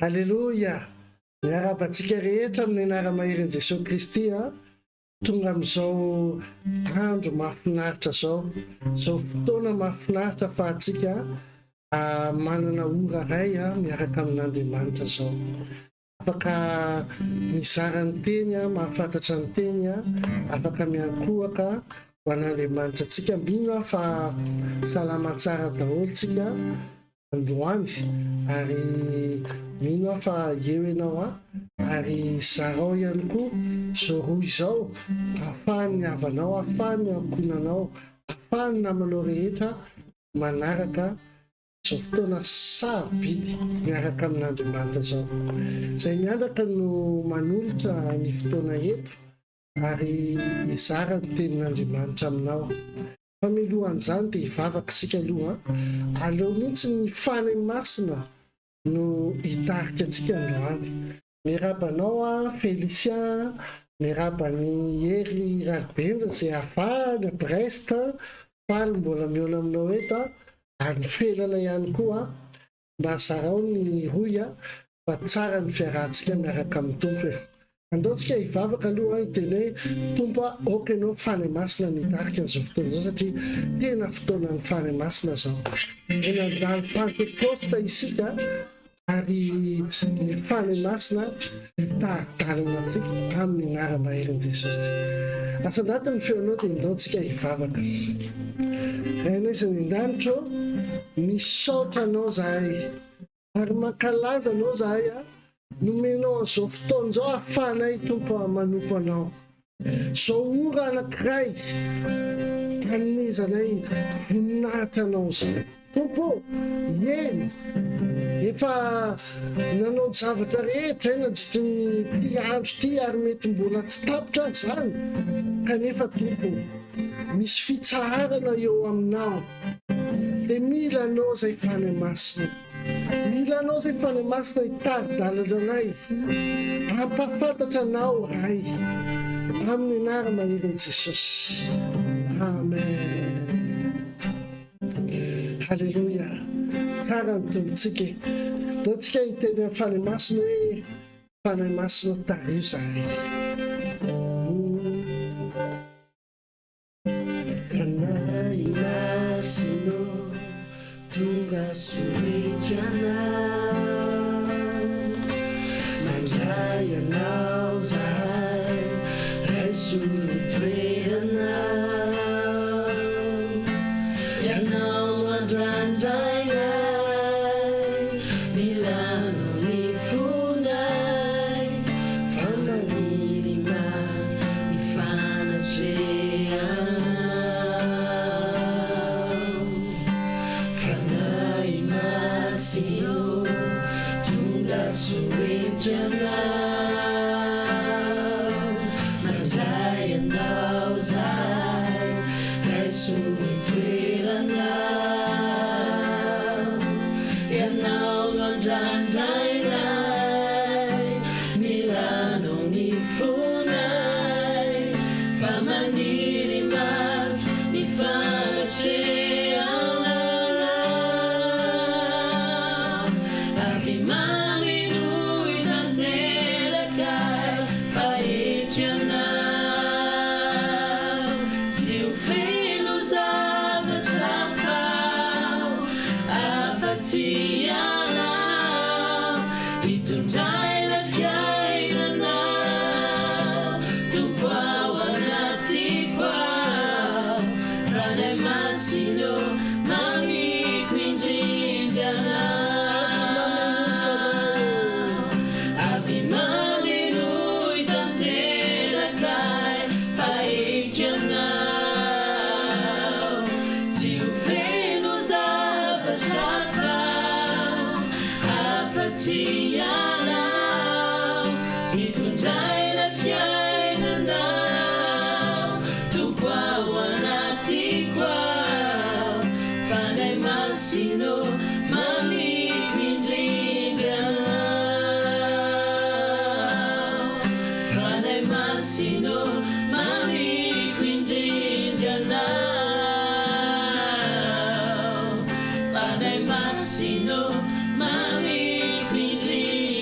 Aleloia! Miarahaba antsika rehetra amin'ny anara-maherin'i Jesoa Kristy a! Tonga amin'izao andro mahafinaritra izao, izao fotoana mahafinaritra afahantsika manana ora iray miaraka amin'Andriamanitra izao. Afaka mizara ny teny, mahafantatra ny teny, afaka miankohoka ho an'Andriamanitra antsika. Mino aho fa salama tsara daholo tsika androany ary mino aho fa eo ianao an, ary zarao ihany koa izao rohy izao ahafahan'ny havanao, ahafahan'ny ankohonanao, ahafahan'ny namanao rehetra manaraka izao fotoana sarobidy miaraka amin'Andriamanitra izao. Izay miandraka no manolotra ny fotoana eto ary hizara ny tenin'Andriamanitra aminao. Fa mialohan'izany dia hivavaka isika aloha an! Aleo mihitsy ny Fanahy Masina no hitarika antsika androany. Miarahaba anao aho Félicien, miarahaba an'i Hery Ralibenja izay avy any Brest, faly mbola mihaona aminao eto aho, ary ny Felana ihany koa. Mba zarao ny rohy a, fa tsara ny fiarahantsika miaraka amin'ny Tompo e. Andao tsika hivavaka aloha hiteny hoe Tompo a, aoka Ianao Fanahy Masina ny hitarika an'izao fotoana izao satria tena fotoanan'ny Fanahy Masina izao. Vao nandalo Pantekosta isika ary ny Fanahy Masina hitari-dalana antsika amin'ny anara-maherin'i Jesosy. Asandrato ny feonao dia ndao tsika hivavaka. Rainay izay any an-danitra ô, misaotra Anao zahay ary mankalaza Anao zahay a, nomenao an'izao fotoana izao ahafahanay Tompo a manompo Anao. Izao ora anankiray hanomezanay voninahitra Anao izao. Tompo ô, eny, efa nanao ny zavatra rehetra izay nandritry ny ity andro ity ary mety mbola tsy tapitra aza izany, kanefa Tompo ô, misy fitsaharana eo Aminao, dia mila Anao izay Fanahy Masina. Mila Anao izay Fanahy Masina hitari-dalana anay, hampahafantatra Anao Ray, amin'ny anara-maherin'i Jesosy. Amen. Haleloia! Tsara ny Tompontsika e! Ndao tsika hiteny amin'ny Fanahy Masina hoe, Fanahy Masina tariho izahay. Fanahy Masina ô, tonga soa anao. Mandray anao zahay, raiso ny toeranao. Ianao no andrandrainay, milano ny fonay, fa maniry mafy ny fanatrehanao. Fanahy Masina ô, tonga soa eto ianao, mandray anao zahay, raiso ny toeranao, ianao no andrandrainay, milanao ny fonay, fa maniry mafy ny fanatrehanao. Avy mamenoy tanteraka fa eto ianao. Tsy ho feno zavatra hafa afa-tsy ianao. Hitondra ilay fiainana Tompo ao anatiko ao. Fanahy Masina ô, mamiko indrindra anao. Avy mamenoy tanteraka ahy fa eto ianao. Tsy ho feno zavatra hafa afa-tsy ianao. Hitondra ilay fiainanao Tompo ao anatiko ao. Fanahy Masina ô, mamiko indrindra anao. Fanahy Masina ô, mamiko indrindra anao. Fanahy Masina ô, mamiko indrindra.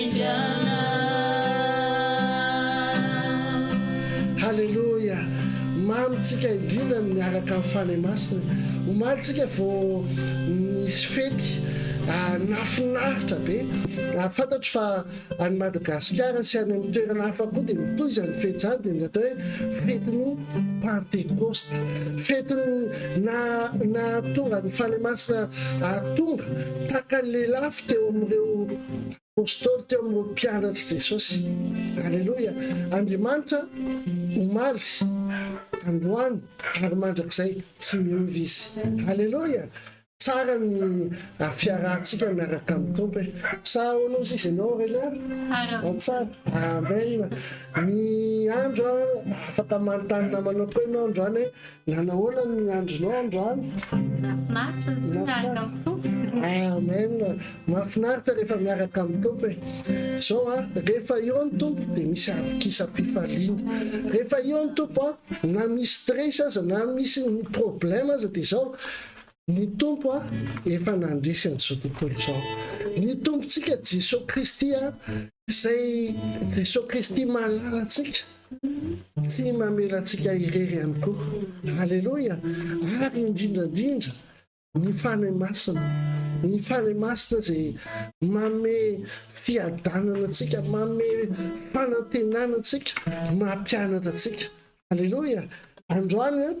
miaraka amin'ny Fanahy Masina. Omaly tsika vao nisy fety nahafinaritra be. Fantatro fa any Madagasikara sy any amin'ny toerana hafa koa dia mitohy izany fety izany dia ny atao hoe fetin'ny Pantekosta. Fetin'ny nahatonga ny Fanahy Masina hahatonga tahaka ny lelafo teo amin'ireo Apostoly teo amin'ireo mpianatr'i Jesosy. Aleloia! Andriamanitra omaly, androany ary mandrakizay tsy miova Izy. Aleloia! Tsara ny fiarahantsika miaraka amin'ny Tompo e! Sa ahoana ozy izy ianao Aurélia? Tsara. Tsara. Amen. Ny andro afaka manontany namanao koa ianao androany hoe Nanahoana ny andronao androany? Nahafinaritra satria miaraka amin'ny Tompo. Amen. Mahafinaritra rehefa miaraka amin'ny Tompo e. Zao a, rehefa eo ny Tompo dia misy havokisam-pifaliana. Rehefa eo ny Tompo a, na misy stress aza, na misy problème aza dia zao, ny Tompo a efa nandresy an'izao tontolo izao. Ny Tompontsika Jesoa Kristy a, izay Jesoa Kristy mahalala antsika. Tsy mamela antsika irery ihany koa. Aleloia! Ary indrindra indrindra ny Fanahy Masina. Ny Fanahy Masina izay manome fiadanana antsika, manome fanantenana antsika, mampianatra antsika. Aleloia! Androany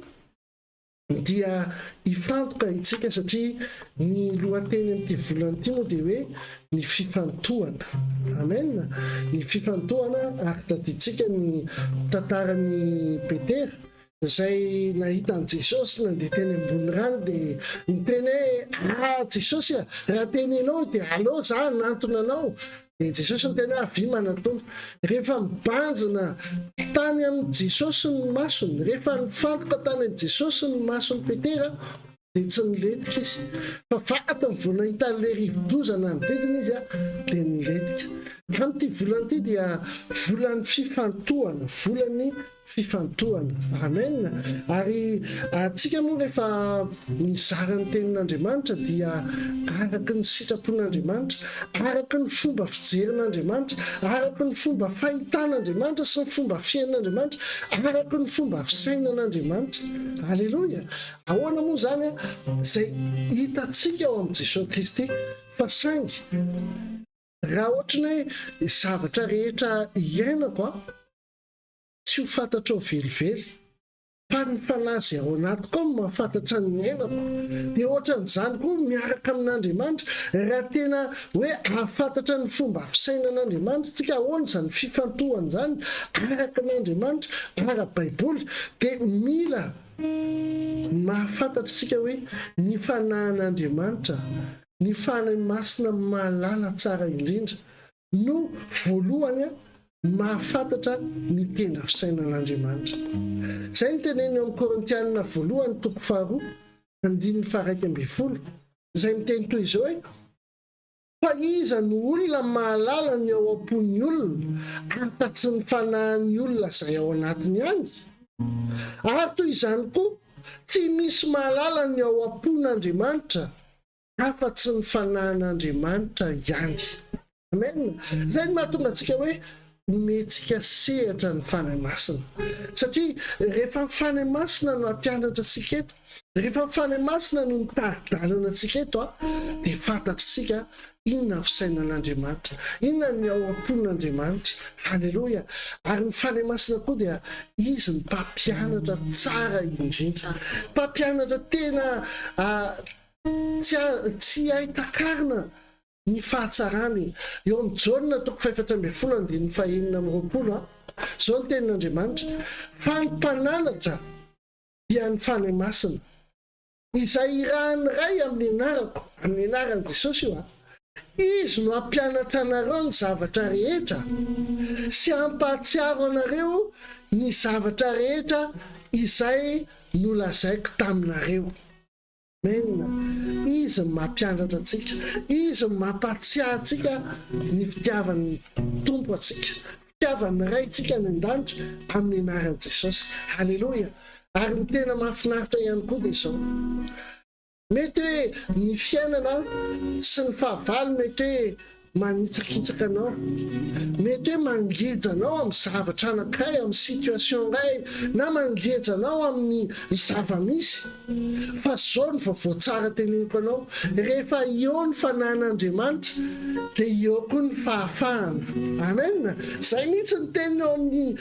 dia hifantoka isika satria ny lohateny amin'ity volana ity moa dia hoe ny fifantohana. Amen. Ny fifantohana ary tadidintsika ny tantaran'i Petera izay nahita an'i Jesosy nandeha teny ambony rano dia niteny hoe ah Jesosy a, raha teneninao dia aleo za hanantona anao. Dia Jesosy niteny hoe avia manatona. Rehefa mibanjina tany amin'i Jesosy ny masony, rehefa nifantoka tany amin'i Jesosy ny mason'i Petera, dia tsy nilentika izy. Fa vatany vao nahita an'ilay rivo-doza nanodidina izy, dia nilentika. Amin'ity volana ity dia volan'ny fifantohana, volan'ny fifantohana. Amen! Ary antsika moa rehefa mizara ny tenin'Andriamanitra dia araka ny sitrapon'Andriamanitra, araka ny fomba fijerin'Andriamanitra, araka ny fomba fahitan'Andriamanitra sy ny fomba fiainan'Andriamanitra, araka ny fomba fisainan'Andriamanitra. Aleloia! Ahoana moa izany izay hitantsika ao amin'i Jesoa Kristy fa saingy raha ohatry ny hoe zavatra rehetra iainako an, Tsy ho fantatrao velively. Fa ny fanahy izay ao anatiko ao no mahafantatra ny iainako. Dia ohatran'izany koa miaraka amin'Andriamanitra. Raha tena hoe hahafantatra ny fomba fisainan'Andriamanitra isika, ahoana izany fifantohana izany araka an'Andriamanitra, ara-baiboly, dia mila mahafantatra isika hoe ny fanahin'Andriamanitra, ny Fanahy Masina mahalala tsara indrindra no voalohany mahafantatra ny tena fisainan'Andriamanitra. Izay no teneniny ao amin'ny Korintianina voalohany toko faharoa andininy faha-11, izay miteny toy izao hoe, Fa iza no olona mahalala ny ao am-pon'ny olona, afa-tsy ny fanahin'ny olona izay ao anatiny ihany? Ary toy izany koa, tsy misy mahalala ny ao am-pon'Andriamanitra, afa-tsy ny fanahin'Andriamanitra ihany. Amen. Izay no mahatonga antsika hoe omentsika sehatra ny Fanahy Masina. Satria rehefa ny Fanahy Masina no hampianatra antsika eto, rehefa ny Fanahy Masina no mitari-dalana antsika eto, dia fantatritsika inona ny fisainan'Andriamanitra, inona ny ao am-pon'Andriamanitra. Haleloia. Ary ny Fanahy Masina koa dia Izy ny mpampianatra tsara indrindra. Mpampianatra tena Tsy tsy hay takarina ny fahatsarany. Eo amin'ny Jaona toko fahefatra ambin'ny folo andininy fahenina amby roapolo, izao ny tenin'Andriamanitra, Fa ny Mpananatra dia ny Fanahy Masina, izay irahan'ny Ray amin'ny anarako, amin'ny anaran'i Jesosy io an, Izy no hampianatra anareo ny zavatra rehetra sy hampahatsiaro anareo ny zavatra rehetra izay nolazaiko taminareo. Amen! Izy no mampianatra antsika, Izy no mampahatsiahy antsika ny fitiavan'ny Tompo antsika, fitiavan'ny Raintsika any an-danitra amin'ny anaran'i Jesosy. Aleloia! Ary ny tena mahafinaritra ihany koa dia izao, mety hoe ny fiainana sy ny fahavalo mety hoe. manitsakitsaka anao, mety hoe mangeja anao amin'ny zavatra anankiray, amin'ny situation iray, na mangeja anao amin'ny zava-misy. Fa izao no vaovao tsara teneniko anao, rehefa eo ny Fanahin'Andriamanitra dia eo koa ny fahafahana. Amen! Izay mihitsy ny teniny ao amin'ny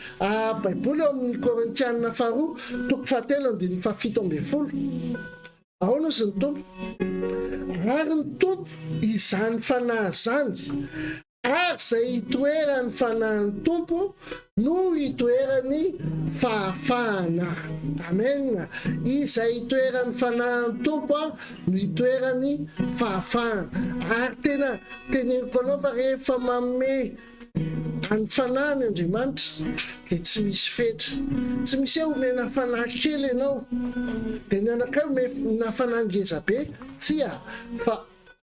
Baiboly ao amin'ny Korintiana faharoa toko fahatelo andininy fahafito ambin'ny folo. Ahoana ozy ny Tompo? Ary ny Tompo izany Fanahy izany, ary izay itoeran'ny Fanahin'ny Tompo no itoeran'ny fahafahana. Amen! Izay itoeran'ny Fanahin'ny Tompo no itoeran'ny fahafahana. Ary tena teneniko anao fa rehefa manome Any fanahiny Andriamanitra dia tsy misy fetra. Tsy misy hoe omena fanahy kely ianao dia ny anakay omena fanahy ngeza be. Tsia, fa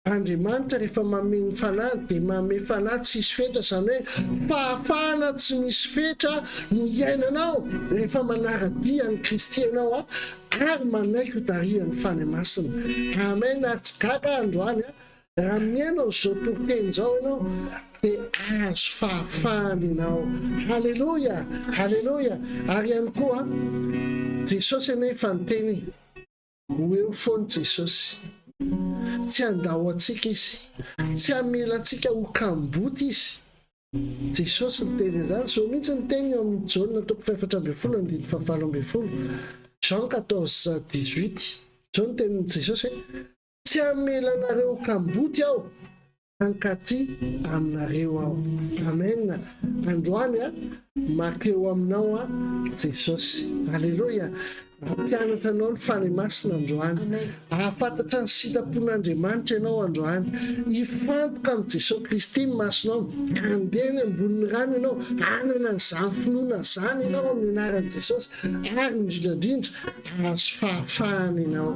Andriamanitra rehefa manome ny fanahiny dia manome fanahy tsisy fetra, izany hoe fahafahana tsy misy fetra no iainanao rehefa manara-dia an'i Kristy ianao ary manaiky ho tarihan'ny Fanahy Masina. Amen, ary tsy gaga aho androany Raha mihaino an'izao toriteny izao ianao dia ahazo fahafahana ianao. Haleloia! Haleloia! Ary ihany koa, Jesosy anie efa niteny e, ho eo foana Jesosy. Tsy handao antsika Izy. Tsy hamela antsika ho kamboty Izy. Jesosy niteny an'izany. Izao mihitsy ny teniny ao amin'ny Jaona toko fahefatra ambin'ny folo andininy fahavalo ambin'ny folo. Jean 14, 18. Izao ny tenin'i Jesosy hoe, Tsy hamela anareo ho kamboty aho, hankaty aminareo aho. Amen. Androany a, makeo aminao a Jesosy. Aleloia. Hampianatra anao ny Fanahy Masina androany. Hahafantatra ny sitrapon'Andriamanitra ianao androany. Hifantoka amin'i Jesosy Kristy ny masonao. Handeha eny ambonin'ny rano ianao. Hanana an'izany finoana izany ianao amin'ny anaran'i Jesosy. Ary indrindra indrindra, Hahazo fahafahana ianao.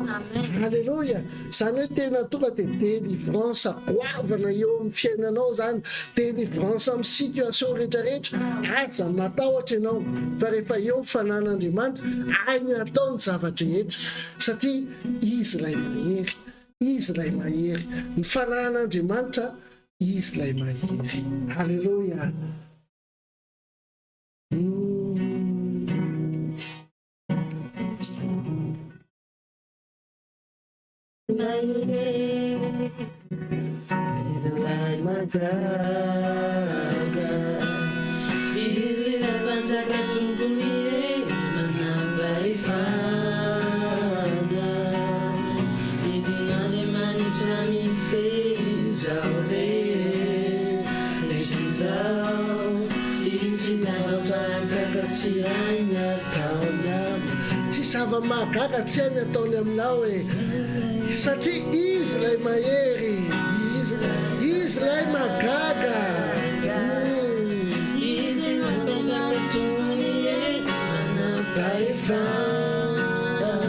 Aleloia! Izany hoe tena tonga dia délivrance goavana eo amin'ny fiainanao izany, délivrance amin'ny situation rehetra rehetra. Aza matahotra ianao fa rehefa eo ny fanan'Andriamanitra, hainy atao ny zava-drehetra satria Izy ilay mahery. Izy ilay mahery. Ny fanan'Andriamanitra, Izy ilay mahery. Aleloia! Tsy zava-mahagaga tsy hainy ataony aminao e Satria Izy ilay mahery Izy Izy ilay mahagaga Izy matanjaka tony e Manam-pahefana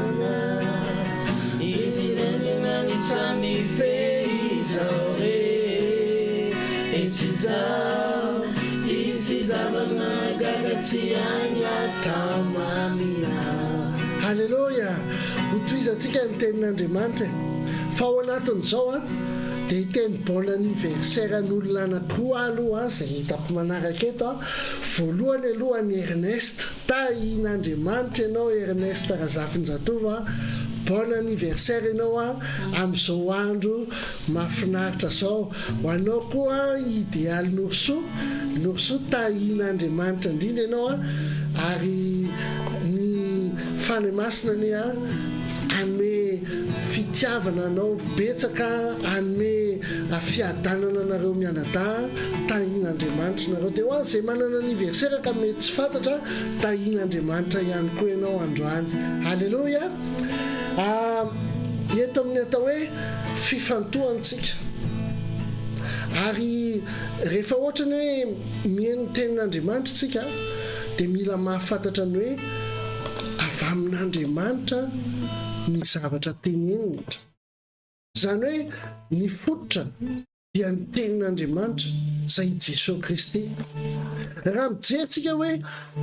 Izy ilay Andriamanitra mifehy izao rehetra izao Tsisy zava-mahagaga tsy hainy atao mamina. Haleloia! Hotohizantsika ny tenin'Andriamanitra e! Fa ao anatin'izao an, dia hiteny bon anniversaire an'olona anankiroa aho aloha an, izay hitako manaraka eto an, voalohany aloha an'i Ernest, tahian'Andriamanitra ianao Ernest Razafinjatovo an, bon anniversaire ianao an, amin'izao andro Mahafinaritra zao. Ho anao koa Idealy Norosoa, Norosoa tahian'Andriamanitra indrindra ianao a, ary ny Fanahy Masina anie a hanome fitiavana anao betsaka, hanome fiadanana anareo mianadahy, tahian'Andriamanitra nareo. Dia ho an'izay manana anniversaire ka mety tsy fantatra, tahian'Andriamanitra ihany koa ianao androany. Aleloia. Eto amin'ny atao hoe fifantohantsika. Ary rehefa ohatra ny hoe mihaino ny tenin'Andriamanitra isika dia mila mahafantatra ny hoe avy amin'Andriamanitra ny zavatra teneniny. Izany hoe ny fototra dia ny tenin'Andriamanitra izay i Jesoa Kristy. Raha mijery tsika hoe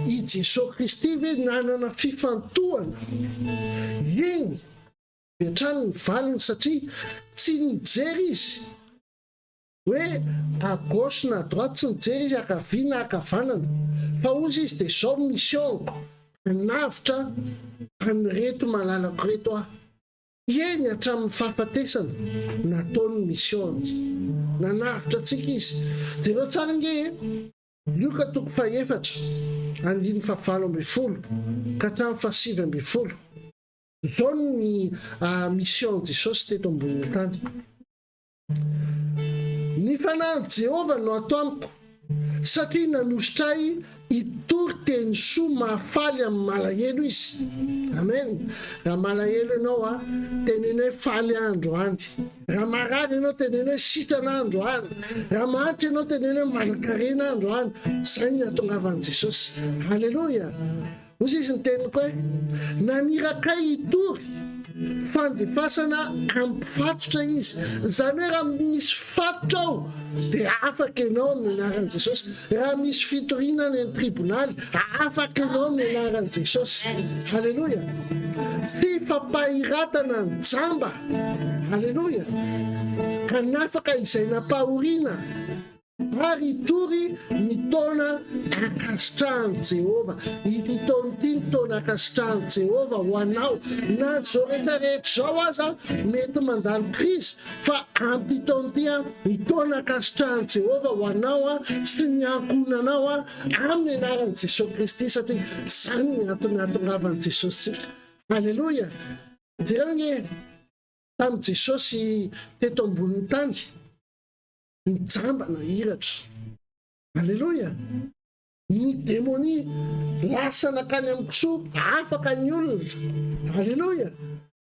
i Jesoa Kristy ve nanana fifantohana? Eny, avy hatrany ny valiny satria tsy nijery izy hoe. À gauche na à droite, tsy nijery izy ankavia na ankavanana. Fa hozy izy dia izao mission-ko, hanavotra an'ireto malalako ireto aho. Eny hatramin'ny fahafatesana, nataony mission-ny. Nanavotra antsika izy. Jereo tsara ange e! Lioka toko fahefatra, andininy fahavalo ambin'ny folo ka hatramin'ny faha-19. Izao ny mission Jesosy teto ambonin'ny tany. Ny fanahin'i Jehovah no ato amiko, satria nanositra ahy hitory teny soa mahafaly amin'ny malahelo izy. Amen. Raha malahelo ianao a, teneno hoe faly aho androany. Raha marary ianao, teneno hoe sitrana aho androany. Raha mahantra ianao, teneno hoe manankarena aho androany. Izay no nahatongavan'i Jesosy. Aleloia. Hoy izy ny teniko hoe, Naniraka ahy hitory fandefasana hampifatotra izy. Izany hoe raha misy fatotra ao dia afaka ianao amin'ny anaran'i Jesosy. Raha misy fitoriana any amin'ny tribonaly, afaka ianao amin'ny anaran'i Jesosy. Aleloia. Tsy fampahiratana ny jamba. Aleloia. Hanafaka izay nampahoriana. Ary hitory ny taona ankasitrahan'i Jehovah. Ity taona ity ny taona ankasitrahan'i Jehovah ho anao. Na izao rehetra rehetra izao aza mety mandalo krizy, fa amin'ity taona ity ny taona ankasitrahan'i Jehovah ho anao sy ny ankohonanao amin'ny anaran'i Jesosy Kristy, satria izany ny antony nahatongavan'i Jesosy tsika. Aleloia! Jereo ange tamin'i Jesosy teto ambonin'ny tany. Ny jamba nahiratra. Aleloia! Ny demonia lasa nankany amin'ny kisoa, afaka ny olona. Aleloia!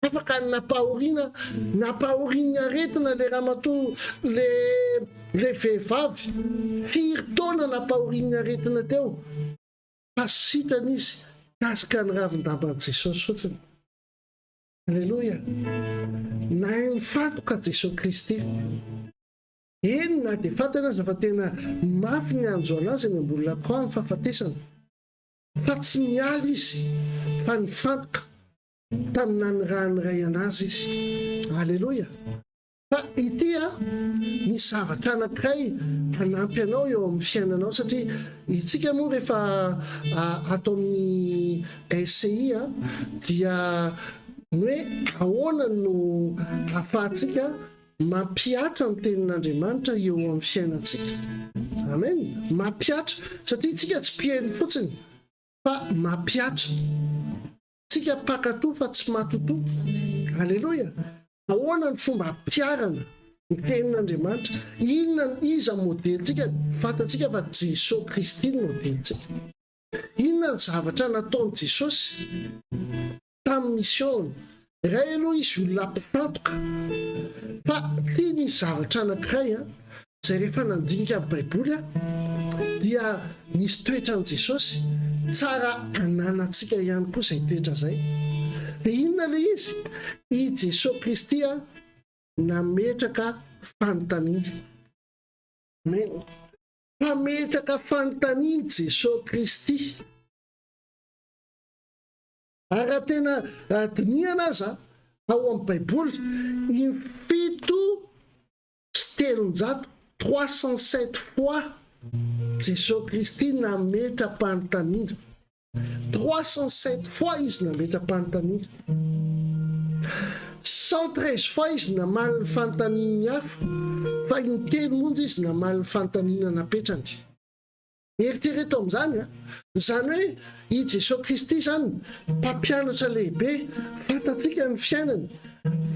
Afaka ny nampahoriana, nampahorian'ny aretina le ramatoa, le le vehivavy. Firy taona nampahorian'ny aretina teo. Fa sitrana izy, kasika ny ravin-damban'i Jesosy fotsiny. Aleloia! Nahay nifantoka Jesoa Kristy. Eny na dia fantany aza fa tena mafy ny hanjo anazy eny ambony lakroa ny fahafatesana. Fa tsy niala izy fa nifantoka tamin'ny nanirahan'ny Ray anazy izy. Aleloia! Fa ity an, misy zavatra anankiray hanampy anao eo amin'ny fiainanao satria isika moa rehefa ato amin'ny SCI an, dia ny hoe ahoana no ahafahantsika mampihatra ny tenin'Andriamanitra eo amin'ny fiainantsika. Amen. Mampihatra satria isika tsy mpiheno fotsiny fa mampihatra. Tsika mpankatò fa tsy matotoa. Aleloia! Ahoana ny fomba ampiharana ny tenin'Andriamanitra? Inona no iza no modelintsika? Fantatsika fa Jesoa Kristy no modelintsika. Inona ny zavatra nataon'i Jesosy tamin'ny mission-ny? Iray aloha izy olona mpifantoka. Fa ity nisy zavatra anankiray izay rehefa nandinika ny Baiboly aho dia nisy toetran'i Jesosy tsara ananantsika ihany koa izay toetra izay. Dia inona ilay izy? I Jesosy Kristy nametraka fanontaniana. Amen. Mpametraka fanontaniana Jesosy Kristy. Ary raha tena dinihana aza ao amin'ny Baiboly, 307, 307 fois, Jesoa Kristy nametra-panontaniana. 307 fois izy nametra-panontaniana. 113 fois izy namaly ny fanontanian'ny hafa, fa intelo monja izy namaly ny fanontaniana napetrany. Eritrereto amin'izany an! Izany hoe i Jesoa Kristy izany mpampianatra lehibe, fantatsika ny fiainany,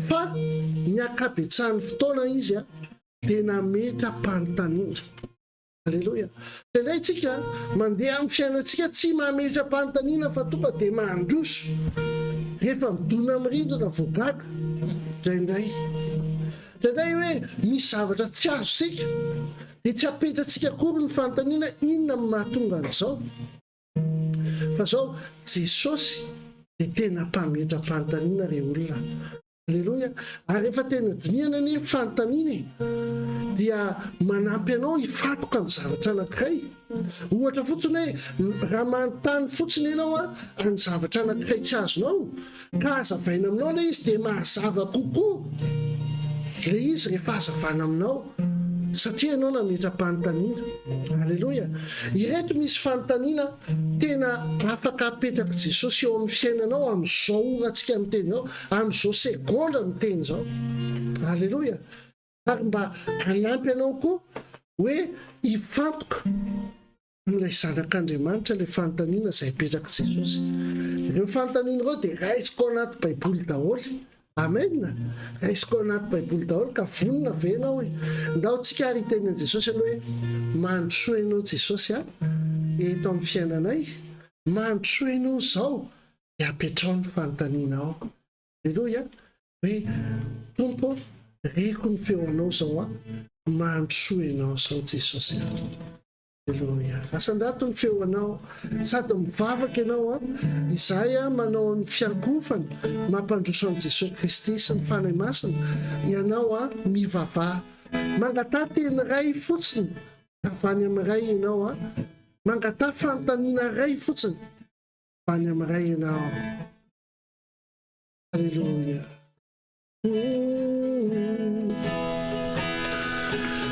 fa ny ankabetsahan'ny fotoana izy dia nametra-panontaniana. Aleloia! Indraindray isika mandeha amin'ny fiainantsika tsy mametra-panontaniana fa tonga dia mandroso. Rehefa midona amin'ny rindrina vao gaga indraindray. Indraindray hoe misy zavatra tsy azontsika dia tsy apetratsika akory ny fanontaniana inona no mahatonga an'izao. Fa zao, Jesosy dia tena mpametra-panontaniana re olona. Aleloia. Ary rehefa tena dinihana anie ny fanontaniana e, dia manampy anao hifantoka amin'ny zavatra anankiray. Ohatra fotsiny hoe, raha manontany fotsiny ianao an, ny zavatra anankiray tsy azonao, ka hazavaina aminao ilay izy dia mazava kokoa ilay izy rehefa hazavana aminao. Satria ianao nametra-panontaniana. Aleloia. Ireto misy fanontaniana tena afaka apetrak'i Jesosy eo amin'ny fiainanao amin'izao orantsika miteny izao, amin'izao segondra miteny izao. Aleloia. Ary mba hanampy anao koa hoe hifantoka amin'ilay Zanak'Andriamanitra ilay fanontaniana izay apetrak'i Jesosy. Ireo fanontaniana ireo dia raisiko ao anaty Baiboly daholo. Amen! Raisiko ao anaty Baiboly daholo ka vonona ve ianao e? Ndao tsika ary hiteny an'i Jesosy aloha hoe, Mandrosoa ianao Jesosy a, eto amin'ny fiainanay, mandrosoa ianao izao, dia apetraho ny fanontanianao. Aleloia! Hoe, Tompo ô, reko ny feonao izao a, mandrosoa ianao izao Jesosy a. Aleloia. Asandrato ny feonao sady mivavaka ianao an. Izahay an manao ny fiankohofana mampandroso an'i Jesoa Kristy sy ny Fanahy Masina. Ianao an mivavaha. Mangataha teny iray fotsiny avy any amin'ny Ray ianao an. Mangataha fanontaniana iray fotsiny avy any amin'ny Ray ianao. Aleloia.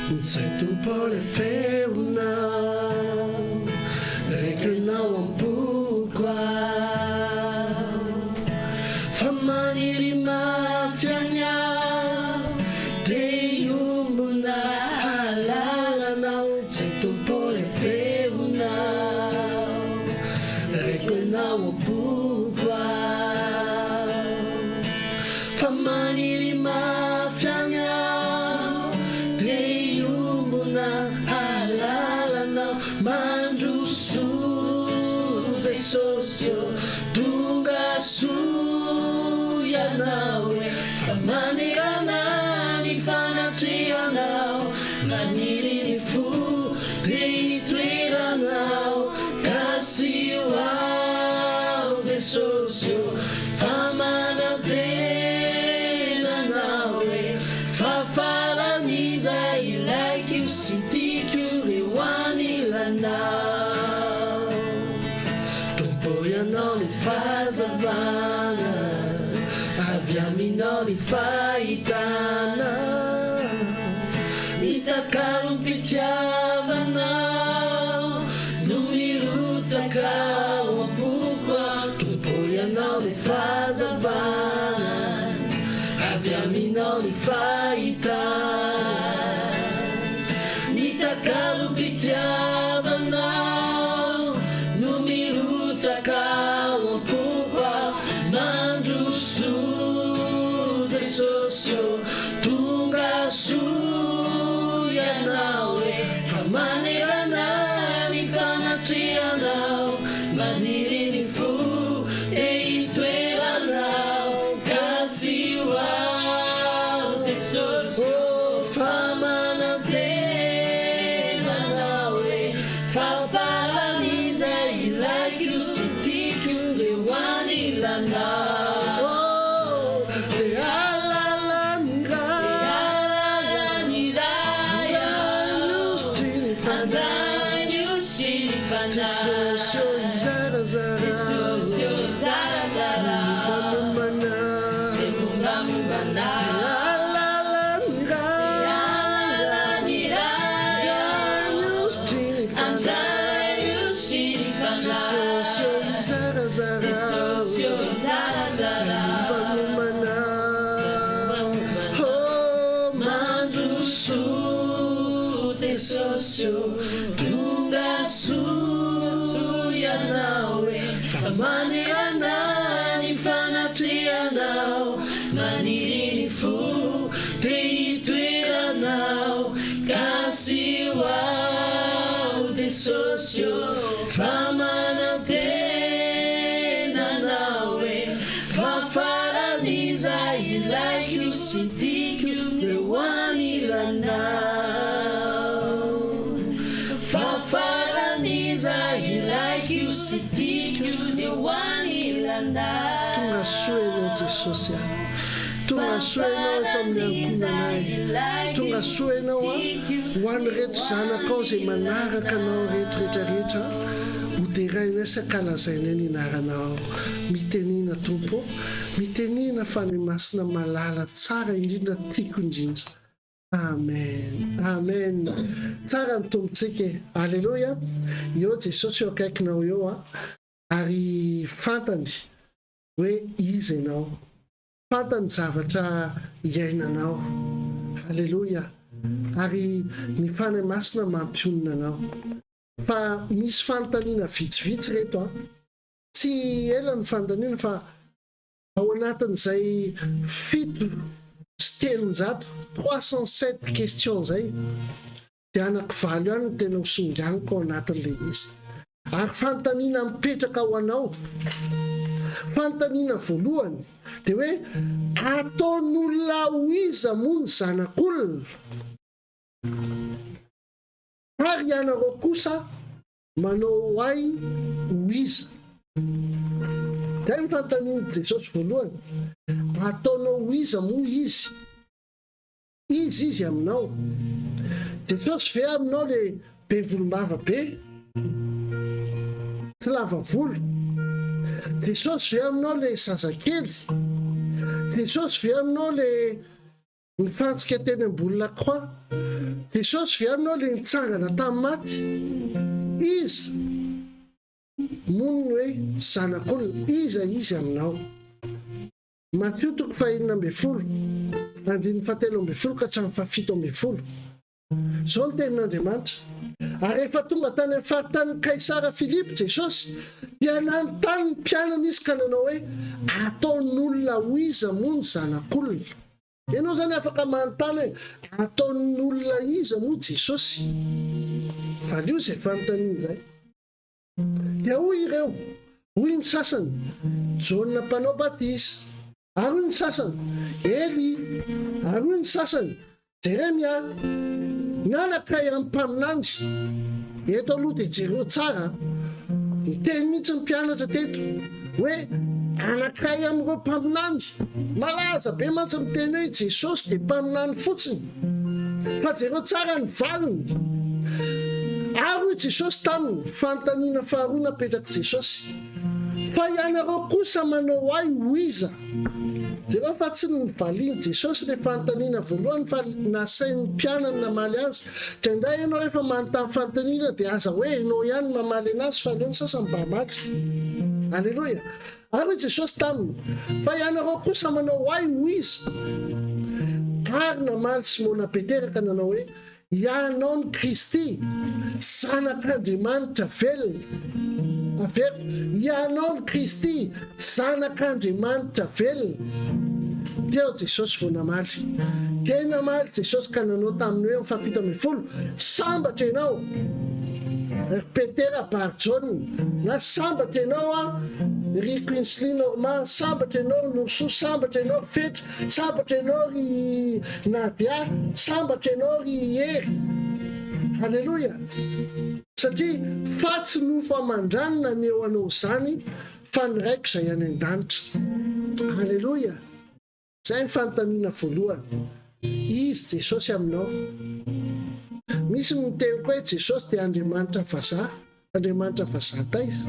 Izay Tompo ilay feonao, reko ianao am-poko aho, fa maniry mafy any aho, te hiombona hahalala anao. Izay Tompo ilay feonao, reko ianao am-poko aho. Fa maniry mafy any aho Te hiombona hahalala anao Mandrosoa Jesosy ô Tonga soa ianao e Fa manerana ny fanatrehanao Maniry ny fo te hitoeranao Kasio aho Jesosy ô Fa manantena anao e Fa faran'izay ilaiko sy tiako re ho anilanao Tompo ianao no fahazavana Avy aminao ny fahitana Ny takalom-pitiavanao No mirotsaka ao am-poko aho Tompo Ianao ny fahazavana Avy Aminao ny fahitana Ny takalom-pitiavanao No mirotsaka ao am-poko aho Mandrosoa Jesosy ô Tonga soa Ianao e Fa manerana ny fanatrehanao Maniry ny fo te hitoeranao Kasio aho Jesosy ô Fa manantena anao e Fa faran'izay ilaiko sy tiako Dia ho anilanao Dia alalan'ny Ray Andray ny osy ny Fanahy Jesosy ô hizarazara Jesosy ô hizarazara Ny mombamomba anah Izay mombamomba anah Dia alalan'ny Ray Dia alalan'ny Ray Andray ny osy ny Fanahy Andray ny osy ny Fanahy Jesosy ô hizarazara Jesosy ô hizarazara Izay mombamomba anah Oh mandrosoa Jesosy ô Tonga soa Ianao e Fa manerana ny fanatrehanao Maniry ny fo te hitoeranao Kasio aho Jesosy ô Fa manantena Anao e Fa faran'izay ilaiko sy tiako Dia ho anilanao Fa faran'izay ilaiko sy tiako Dia ho anilanao Tonga soa ianao Jesosy a! Tonga soa ianao eto amin'ny ankohonanay. Tonga soa ianao a! Ho an'ireto zanakao izay manaraka anao ireto rehetra rehetra, ho derainay sy ankalazainay ny anaranao. Mitenena Tompo ô! Mitenena Fanahy Masina malala tsara indrindra tiako indrindra. Amen Amen tsara ny Tompontsika e Aleloia eo Jesosy eo akaikinao eo a ary fantany hoe iza ianao fantany zavatra iainanao Aleloia ary ny Fanahy Masina mampionona anao fa misy fanontaniana vitsivitsy reto a tsy ela ny fanontaniana fa Ao anatin'izay 307, 307 questions izay, dia anakivalo ihany no tena ho singaniko ao anatin'ilay izy. Ary fanontaniana mipetraka ho anao, fanontaniana voalohany dia hoe ataon'olona ho iza moa ny zanak'olona? Ary ianareo kosa Manao ahy ho iza? Izay no fanontanian'i Jesosy voalohany. Ataonao ho iza moa izy? Iza izy aminao? Jesosy ve aminao le be volombava be? Tsy lava volo? Jesosy ve aminao le zazakely? Jesosy ve aminao le Nifantsika teny ambony la croix. Jesosy ve aminao le nitsangana tamin'ny maty? Iza moa ny hoe zanak'olona? Iza izy aminao? Matio toko faha-16, andininy faha-13 ka hatramin'ny faha-17. Izao ny tenin'Andriamanitra, Ary rehefa tonga tany amin'ny faritanin'i Kaisara Filipo Jesosy, dia nanontany ny mpianany izy ka nanao hoe, Ataon'olona ho iza moa ny Zanak'olona? Ianao izany afaka manontany hoe, Ataon'ny olona iza moa Jesosy? Valio izay fanontaniana izay. Dia hoy ireo, hoy ny sasany, Jaona Mpanao Batisa. Ary hoy ny sasany, Elia. Ary hoy ny sasany, Jeremia. Na anankiray amin'ny mpaminany. Eto aloha dia jereo tsara an. Niteny mihitsy ny mpianatra teto hoe anankiray amin'ireo mpaminany. Malaza be mantsy ny teny hoe Jesosy dia mpaminany fotsiny. Fa jereo tsara ny valiny. Ary hoy Jesosy taminy, fanontaniana faharoa napetrak'i Jesosy, Fa ianareo kosa manao ahy ho iza? Jereo fa tsy novalian'i Jesosy ilay fanontaniana voalohany fa nasain'ny mpianany namaly azy. Indraindray ianao rehefa manontany fanontaniana dia aza hoe ianao ihany no mamaly anazy fa aleo ny sasany mba hamaly. Aleloia. Ary hoy Jesosy taminy, Fa ianareo kosa manao ahy ho iza? Ary namaly Simona Petera ka nanao hoe, Ianao no Kristy, Zanak'Andriamanitra velona. Averiko, Ianao no Kristy, Zanak'Andriamanitra velona. Teo Jesosy vao namaly. Dia namaly Jesosy ka nanao taminy hoe, amin'ny fahafito ambin'ny folo, Sambatra ianao, ry Petera Bar-Jaona, na sambatra ianao an, ry Quinsley Norma, sambatra ianao ry Norosoa, sambatra ianao ry Fetra, sambatra ianao ry Nadia, sambatra ianao ry Hery. Haleloia! Satria fa tsy nofo aman-drano naneho anao izany fa ny Raiko izay any an-danitra. Haleloia! Izay ny fanontaniana voalohany. Izy Jesosy aminao? Misy miteny koa hoe Jesosy dia Andriamanitra vazaha. Andriamanitra vazaha taiza?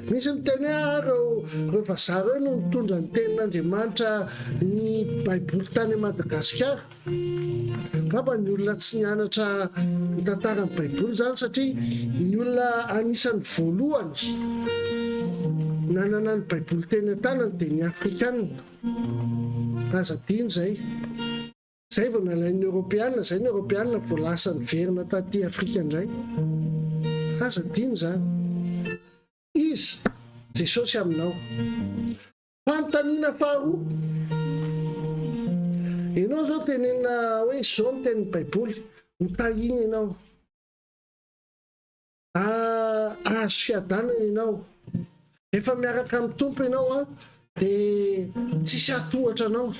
Misy miteny hoe ah, ireo, ireo vazaha ireo no nitondra ny tenin'Andriamanitra ny Baiboly tany Madagasikara. Angamba ny olona tsy nianatra ny tantaran'ny Baiboly izany satria ny olona anisan'ny voalohany nanana ny Baiboly teny an-tanany dia ny Afrikanina. Aza adino izay. Izay vao nalain'ny Eoropeana, izay ny Eoropeana vao lasa niverina taty Afrika indray. Aza adino izany. Iza? Jesosy aminao. Fanontaniana faharoa. Ianao izao tenenina hoe izao ny tenin'ny Baiboly, ho tahiana ianao. Hahazo fiadanana ianao. Rehefa miaraka amin'ny Tompo ianao an, dia tsisy hatohatra anao.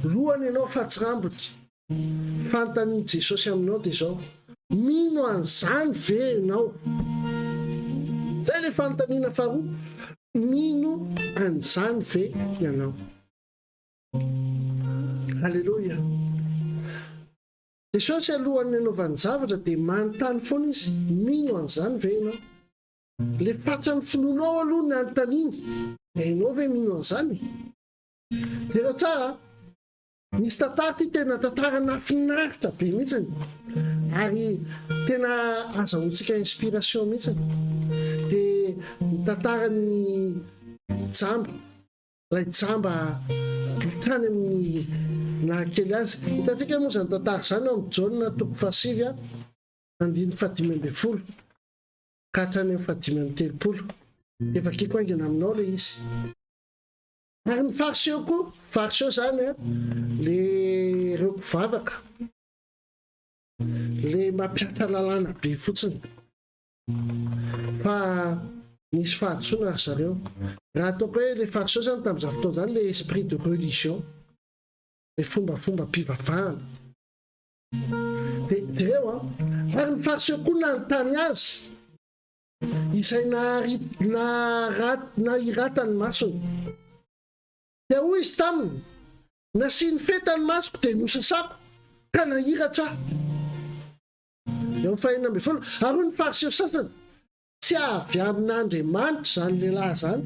Lohany ianao fa tsy rambony. Fanontanian'i Jesosy aminao dia izao, mino an'izany ve ianao? Izay ilay fanontaniana faharoa, mino an'izany ve ianao? Aleloia. Jesosy alohan'ny hanaovany zavatra dia manontany foana izy, mino an'izany ve ianao? Ilay fatran'ny finoanao aloha ny anontaniany, ianao ve mino an'izany? Jereo tsara. Misy tantara ity tena tantara nahafinaritra be mihitsiny ary tena azahoantsika inspiration mihitsiny. Dia ny tantaran'ny jamba, ilay jamba hatrany amin'ny nahakely azy. Hitantsika moa izany tantara izany ao amin'ny Jaona toko fahasivy andininy fahadimy ambin'ny folo ka hatrany amin'ny fahadimy amby telopolo. Dia vakiko haingana aminao ilay izy. Ary ny fariseo koa, fariseo izany an, le ireo mpivavaka, le mampiatra lalàna be fotsiny. Fa nisy fahadisoana ry zareo. Raha ataoko hoe le fariseo izany tamin'izany fotoana izany le esprit de religion, le fombafombam-pivavahana. Dia jereo an, ary ny fariseo koa nanontany azy, izay nahiratany masony. Dia hoy izy taminy, Nasiany feta ny masoko dia nosasako, ka nahiratra aho. Eo amin'ny fahenina ambin'ny folo, ary hoy ny Fariseo sasany, Tsy avy amin'Andriamanitra izany lehilahy izany,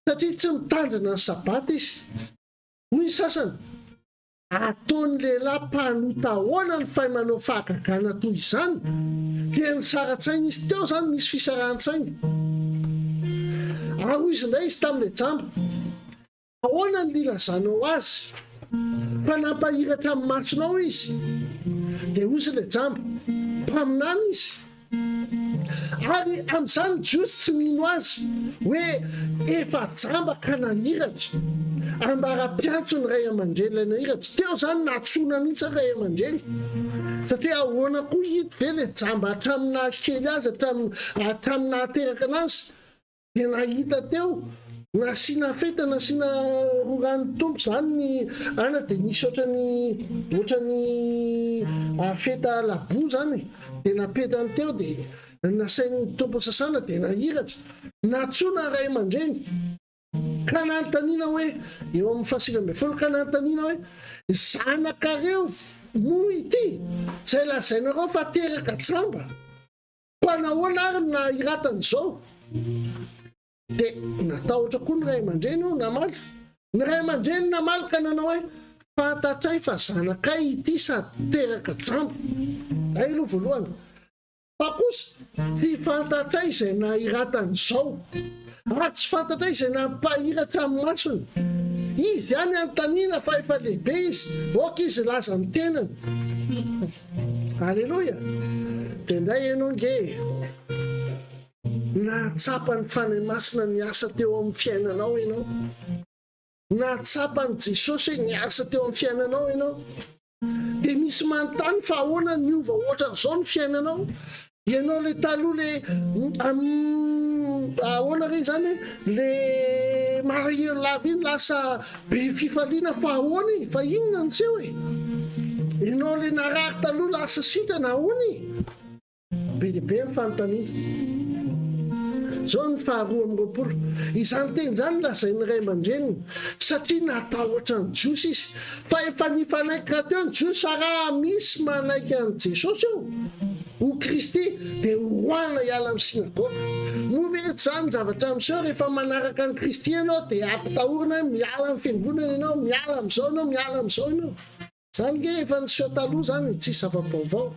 satria tsy mitandrina ny Sabata izy. Hoy ny sasany, Ataon'ny lehilahy mpanota ahoana ny fay manao fahagagana toy izany? Dia nisara-tsaina izy. Teo izany nisy fisarahan-tsaina. Ary hoy izy indray izy tamin'ilay jamba, Ahoana no nilazanao azy fa nampahiratra ny masonao izy? Dia hoy izy ilay jamba, Mpaminany izy. Ary amin'izany ny Jiosy tsy mino azy hoe efa jamba ka nahiratra. Ambara-piantso ny ray aman-dreny ilay nahiratra. Teo izany nantsoina mihitsy ny ray aman-dreny. Satria ahoana koa ito ve ilay jamba hatramin'ny nahakely azy, hatramin'ny nahateraka anazy Dia nahita teo, nasiana feta, nasiana roran'ny Tompo izany ny ana dia nisy ohatran'ny ohatran'ny feta laboa izany e. Dia napetany teo dia nasain'ny Tompo sasana dia nahiratra. Nantsoina ny ray aman-dreny ka nanontaniana hoe, eo amin'ny fahasivy ambin'ny folo, ka nanontaniana hoe, zanakareo moa ity izay lazainareo fa teraka jamba? Koa nahoana ary no nahiratany izao? Dia natahotra koa ny ray aman-dreny hoy namaly. Ny ray aman-dreny namaly ka nanao hoe, Fantatray fa zanakay ity sady teraka jamba. Izay aloha voalohany. Fa kosa, tsy fantatray izay nahiratany izao. Ary tsy fantatray izay nampahiratra ny masony. Izy ihany anontaniana fa efa lehibe izy, aoka izy hilaza ny tenany. Aleloia! Dia ndray ianao nge e! Nahatsapa ny Fanahy Masina niasa teo amin'ny fiainanao ianao. Nahatsapa an'i Jesosy hoe niasa teo amin'ny fiainanao ianao. Dia misy manontany fa ahoana niova ohatran'izao ny fiainanao? Ianao le taloha le ahoana re izany e? Le malahelo lava iny lasa be fifaliana fa ahoana e? Fa inona no niseho e? Ianao le narary taloha lasa sitrana ahoana e? Be dia be ny fanontaniana. Izao ny faharoa amby roapolo. Izany teny izany lazain'ny ray aman-dreniny satria natahotra ny Jiosy izy. Fa efa nifanaiky rahateo ny Jiosy fa raha misy manaiky an'i Jesosy eo ho Kristy dia horoahina hiala amin'ny synagoga. Moa ve tsy izany ny zavatra miseho rehefa manaraka an'i Kristy ianao dia ampitahorina hoe miala amin'ny fiangonana ianao, miala amin'izao ianao, miala amin'izao ianao. Izany nge efa niseho taloha izany e, tsisy zava-baovao.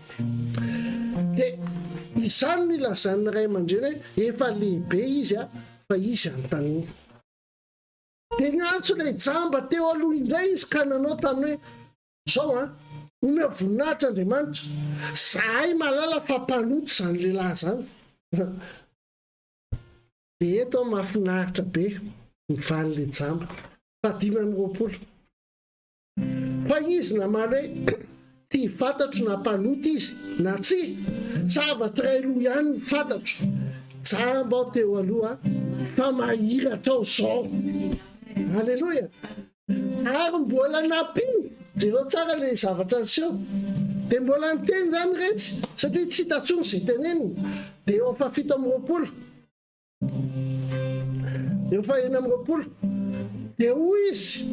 Dia izany no ilazan'ny ray aman-dreny hoe efa lehibe izy fa izy anontaniana. Dia niantso ilay jamba teo aloha indray izy ka nanao taminy hoe, Izao an, omeo voninahitra Andriamanitra, izahay mahalala fa mpanota izany lehilahy izany. Dia eto aho mahafinaritra be mivaly ilay jamba. Fahadimy amby roapolo. Fa izy namaly hoe, Tsy fantatro na mpanota izy na tsia, zavatra iray loha ihany no fantatro, jamba aho teo aloha fa mahiratra aho izao. Aleloia! Ary mbola nampiany, jereo tsara ilay zavatra niseho, dia mbola niteny izany iretsy, satria tsy hita intsony izay teneniny, dia eo amin'ny fahafito amby roapolo, Eo faha enina amby roapolo, dia hoy izy,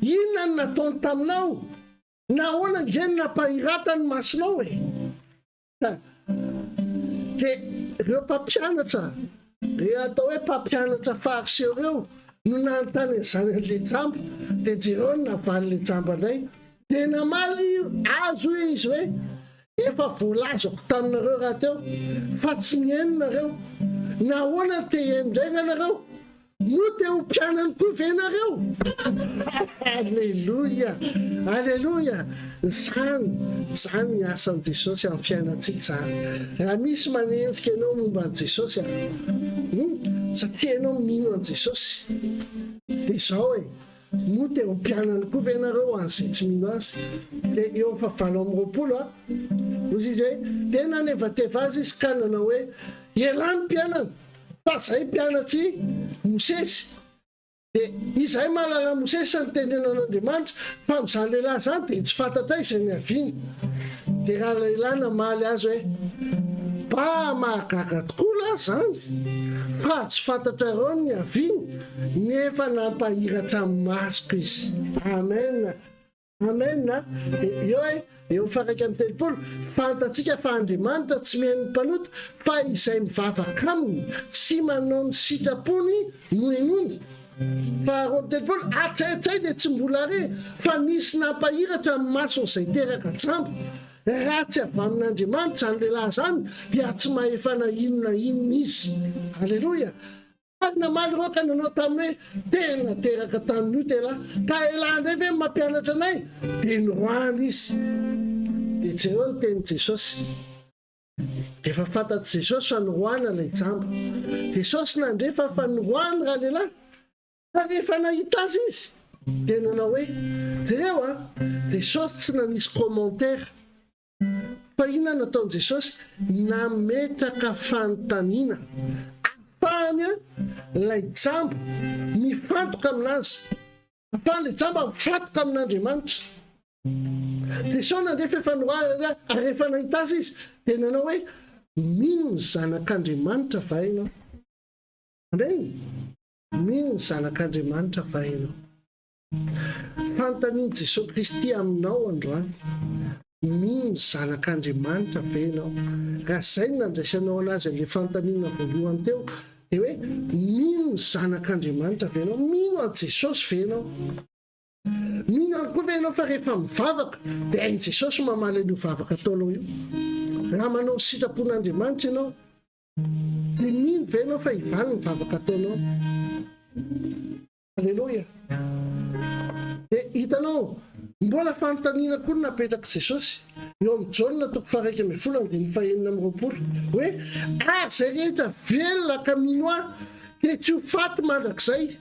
Inona no nataony taminao? Nahoana ange no nampahirata ny masonao e? Dia ireo mpampianatra, ireo atao hoe mpampianatra fariseo ireo, no nanontany an'izany an'ilay jamba. Dia jereo ny navalin'ilay jamba indray. Dia namaly azy hoy izy hoe, Efa voalazako taminareo rahateo fa tsy nihaino nareo. Nahoana no te hihaino indray va nareo? Moa te ho mpianany koa ve nareo? Aleloia! Aleloia! Izany, izany ny asan'i Jesosy amin'ny fiainantsika izany. Raha misy manenjika anao momba an'i Jesosy an, hum, satria ianao mino an'i Jesosy, dia izao e, Moa te ho mpianany koa ve ianareo ho an'izay tsy mino azy? Dia eo amin'ny fahavalo amby 20 a, hoy izy hoe, dia nanevateva azy izy ka nanao hoe, Ialahy ny mpianany, fa izahay mpianatr'i Mosesy. Dia izahay mahalala an'i Mosesy sy ny tenenan'Andriamanitra, fa amin'izany lehilahy izany dia tsy fantatray izay niaviany. Dia ralehilahy namaly azy hoe, Ba mahagaga tokoa lahy izany, fa tsy fantatrareo ny niaviany, nefa nampahiratra ny masoko izy. Amen. Amen. Dia eo e, eo amin'ny faha 31, fantatsika fa Andriamanitra tsy mihaino ny mpanota, fa izay mivavaka aminy sy manao ny sitrapony no henoiny. Faha 32, hatraitray dia tsy mbola re fa nisy nampahiratra ny mason'izay teraka jamba. Raha tsy avy amin'Andriamanitra izany lehilahy izany dia tsy mahefa na inona inona izy. Aleloia! Ary namaly ireo ka nanao taminy hoe, Tena teraka tamin'ny ota elah, ka elah indray ve no mampianatra anay? Dia noroahana izy. Dia jereo ny tenin'i Jesosy. Efa fantatr'i Jesosy fa noroahana ilay jamba. Jesosy nandre fa efa noroahany ralehilahy, fa rehefa nahita azy izy, dia nanao hoe, Jereo an! Jesosy tsy nanisy commentaire. Fa inona no nataon'i Jesosy? Nametraka fanontaniana ahafahany ilay jamba mifantoka aminazy. Ahafahany ilay jamba mifantoka amin'Andriamanitra. Jesosy nandefa efa noharana ary rehefa nahita azy izy dia nanao hoe, Mino ny Zanak'Andriamanitra va ianao? Amen. Mino ny Zanak'Andriamanitra va ianao? Fanontanian'i Jesosy Kristy aminao androany, Mino ny Zanak'Andriamanitra ve ianao? Raha izay no nandraisanao an'azy an'ilay fanontaniana voalohany teo, dia hoe, Mino ny Zanak'Andriamanitra ve ianao? Mino an'i Jesosy ve ianao? Mino ihany koa ve ianao fa rehefa mivavaka dia hain'i Jesosy mamaly an'io vavaka ataonao io? Raha manao ny sitrapon'Andriamanitra ianao, dia mino ve ianao fa hivaly ny vavaka ataonao? Aleloia! Dia hitanao, mbola fanontaniana koa no napetrak'i Jesosy, eo amin'ny Jaona toko faha-11 andininy faha-26, hoe, Ary izay rehetra velona ka mino Ahy dia tsy ho faty mandrakizay.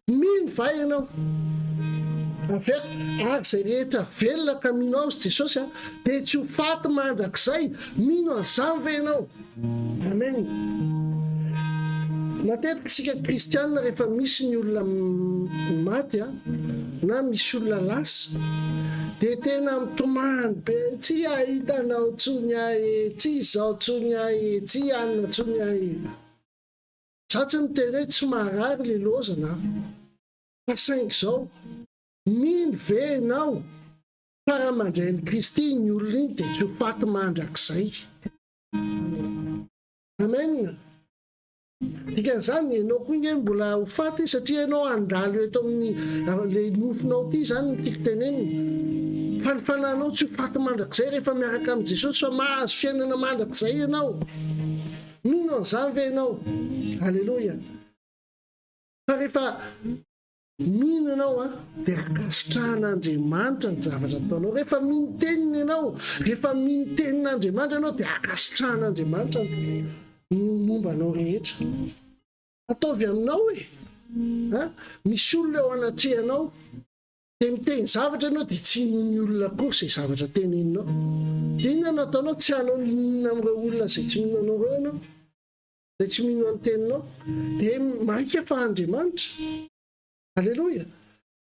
Mino va ianao? Averiko, ary izay rehetra velona ka mino Ahy, hoy Jesosy, dia tsy ho faty mandrakizay. Mino an'izany ve ianao? Amen. Matetika isika kristiana rehefa misy ny olona maty na misy olona lasa dia tena mitomany be, tsy hahita anao intsony aho e, tsy izao intsony aho e, tsy hanina intsony aho e. Za tsy miteny hoe tsy marary le lozana an! Fa saingy zao, mino ve enao fa raha mandray an'i Kristy iny olona iny dia tsy ho faty mandrakizay? Amen! Dikan'izany enao koa nge mbola ho faty satria enao handalo eto amin'ny le nofonao ty zany no tiako tenenina. Fa ny fanahinao tsy ho faty mandrakizay rehefa miaraka amin'i Jesosy fa mahazo fiainana mandrakizay enao. Mino an'izany ve ianao? Aleloia! Fa rehefa mino ianao an, dia ankasitrahan'Andriamanitra ny zavatra ataonao. Rehefa mino teniny ianao, rehefa mino tenin'Andriamanitra ianao, dia ankasitrahan'Andriamanitra ny momba anao rehetra. Ataovy aminao e! An? Misy olona eo anatrehanao. Dia miteny zavatra ianao dia tsy inoan'ny olona akory izay zavatra teneninao. Dia inona no ataonao? Tsy hanao n'inon'inona amin'ireo olona izay tsy mino anao ireo ianao. Izay tsy mino an'ny teninao. Dia mainka fa Andriamanitra. Aleloia.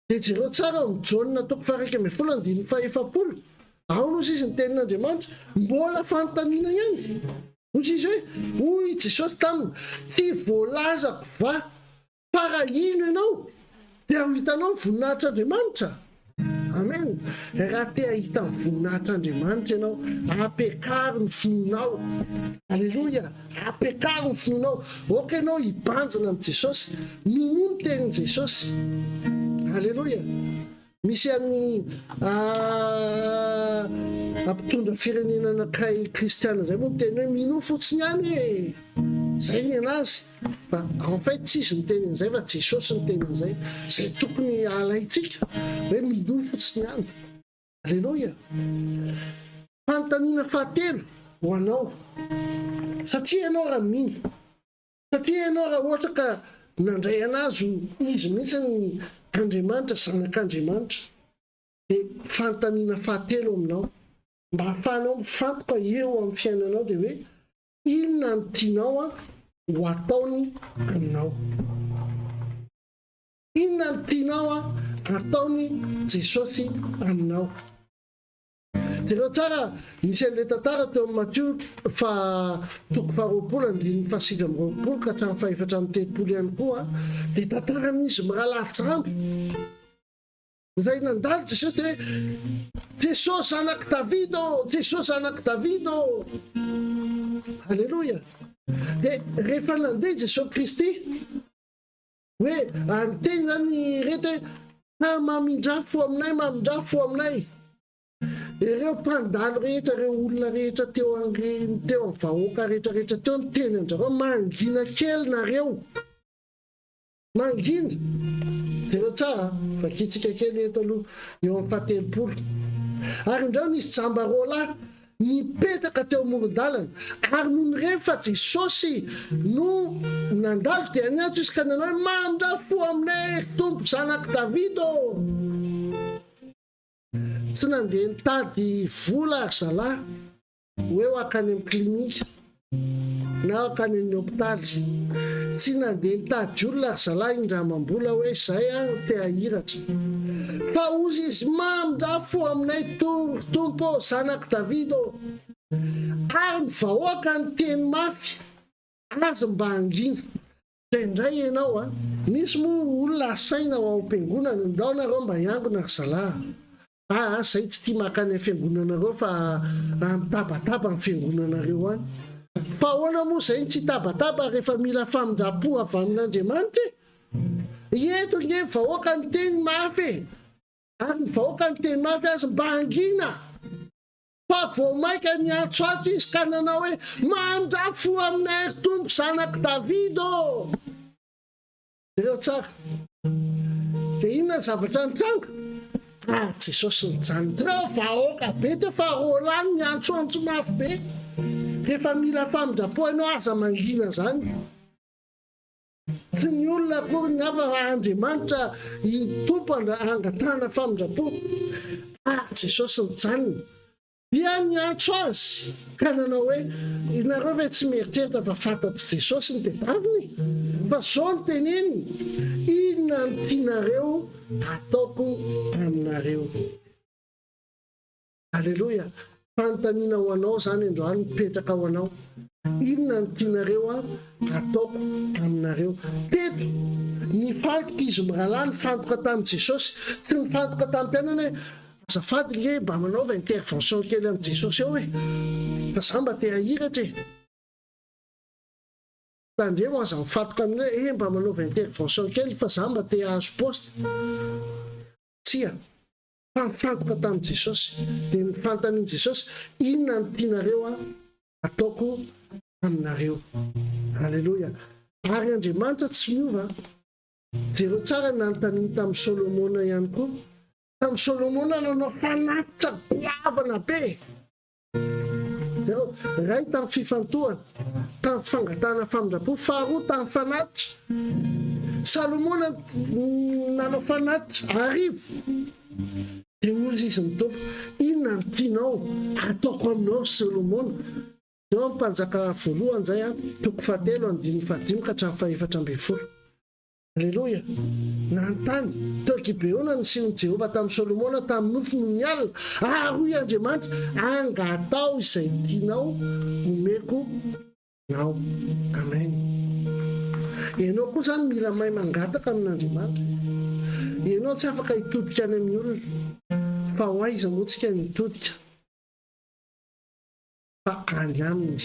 Dia jereo tsara ao amin'ny Jaona toko faha-11 andininy faha-40. Ao no izy ny tenin'Andriamanitra. Mbola fanontaniana ihany. Hoy izy hoe, hoy i Jesosy taminy, tsy voalazako va Fa raha hino ianao, dia ho hitanao ny voninahitr'Andriamanitra. Amen. Raha te hahita ny voninahitr'Andriamanitra ianao, ampiakaro ny finoanao. Aleloia. Ampiakaro ny finoanao. Aoka ianao hibanjina amin'i Jesosy. Minoa ny tenin'i Jesosy. Aleloia. Misy an'ny mpitondra firenena anankiray kristiana izay moa miteny hoe minoa fotsiny ihany e! Izay ny anazy. Fa en fait tsy izy niteny an'izay fa Jesosy niteny an'izay. Izay tokony halaintsika hoe minoa fotsiny ihany. Aleloia! Fanontaniana fahatelo ho anao. Satria ianao raha mino, Satria ianao raha ohatra ka nandray anazy ho izy mihitsy ny Andriamanitra, Zanak'Andriamanitra, dia fanontaniana fahatelo aminao, mba hahafahanao mifantoka eo amin'ny fiainanao dia hoe, inona no tianao ho ataony aminao? Inona no tianao hataon'i Jesosy aminao? Jereo tsara, nisy an'ilay tantara teo amin'ny Matio faha toko faharoapolo andininy faha-29 ka hatramin'ny faha-34 ihany koa, dia tantaran'izy mirahalahy jamba izay nandalo Jesosy dia hoe, Jesosy zanak'i Davida ô, Jesosy zanak'i Davida ô. Aleloia. Dia rehefa nandeha Jesosy Kristy, hoe niteny izany ireto hoe, Ha mamindrà fo aminay, mamindrà fo aminay. Ireo mpandalo rehetra, ireo olona rehetra teo an'ireny, teo amin'ny vahoaka rehetra rehetra teo niteny an-dRareo, mangina kely nareo. Mangina. Jereo tsara, vakintsika kely eto aloha, eo amin'ny fahatelopolo. Ary indrao nisy jamba roalahy Nipetraka teo amoron-dalana, ary nony reny fa Jesosy no nandalo, dia niantso izy ka nanao hoe, Mamindrà fo aminay, ry Tompo, Zanak'i Davida ô! Tsy nandeha nitady vola ry zalahy hoe ho hankany amin'ny klinika na hankany amin'ny hopitaly. Tsy nandeha nitady olona ry zalahy hindramam-bola hoe izay aho te hahiratra. Fa hozy izy, Mamindrà fo aminay ry Tompo ô, Zanak'i Davida ô! Ary ny vahoaka niteny mafy azy mba hangina. Indraindray ianao a! Misy moa olona asaina ho ao am-piangonana, ndao nareo mba hiangona ry zalahy a! Aa zay tsy tia makany am fiangonanareo fa mitabataba ny fiangonanareo any. Fa ahoana moa zay no tsy hitabataba rehefa mila famindram-po avy amin'Andriamanitra e! Eto ange ny vahoaka niteny mafy e! Ary ny vahoaka niteny mafy azy mba hangina! Fa vao mainka niantsoantso izy ka nanao hoe, Mandrà fo aminay, ry Tompo, Zanak'i Davida ô! Jereo tsara. Dia inona ny zavatra nitranga? Ary Jesosy nijanona teo. Vahoaka be teo fa roalahy niantsoantso mafy be. Rehefa mila famindram-po ianao, aza mangina izany. Tsy ny olona akory ny hafa fa Andriamanitra i Tompo angatahana famindram-po. Ary Jesosy nijanona dia niantso azy ka nanao hoe, Ianareo ve tsy mieritreritra fa fantatr'i Jesosy ny tedaviny? Fa izao no teneniny, Inona no tianareo hataoko aminareo? Aleloia! Fanontaniana ho anao izany androany mipetraka ho anao. Inona no tianareo ataoko aminareo? Teto, nifantoka izy mirahalahy, nifantoka tamin'i Jesosy. Tsy nifantoka tamin'ny mpianany hoe, azafady nge mba manaova intervention kely amin'i Jesosy eo e! Fa za mba te hahiratra e! Tandremo aza mifantoka amin'ny hoe, eh mba manaova intervention kely fa za mba te hahazo poste. Tsia. Fa nifantoka tamin'i Jesosy. Dia nifantanian'i Jesosy, Inona no tianareo hataoko aminareo? Aleloia! Ary Andriamanitra tsy miova. Jereo tsara ny nanontaniany tamin'i Solomona ihany koa. Tamin'i Solomona nanao fanatitra goavana be. Jereo, iray tamin'ny fifantohana, tamin'ny fangatahana famindram-po, faharoa tamin'ny fanatitra. Salomona nanao fanatitra arivo. Dia hoy izy ny Tompo, inona no tianao hataoko aminao ry Solomona? Eo amin'ny Mpanjaka voalohany izay, toko fahatelo, andininy fahadimy ka hatramin'ny fahefatra ambin'ny folo. Aleloia! Nanontany teo Gibeona ny nasehon'i Jehovah tamin'i Solomona tamin'ny nofy nony alina, ary hoy Andriamanitra, Angataho izay tianao homeko anao. Amen. Ianao koa izany mila mahay mangataka amin'Andriamanitra. Ianao tsy afaka hitodika any amin'ny olona. Fa ho aiza moa tsika no hitodika? Fa any Aminy,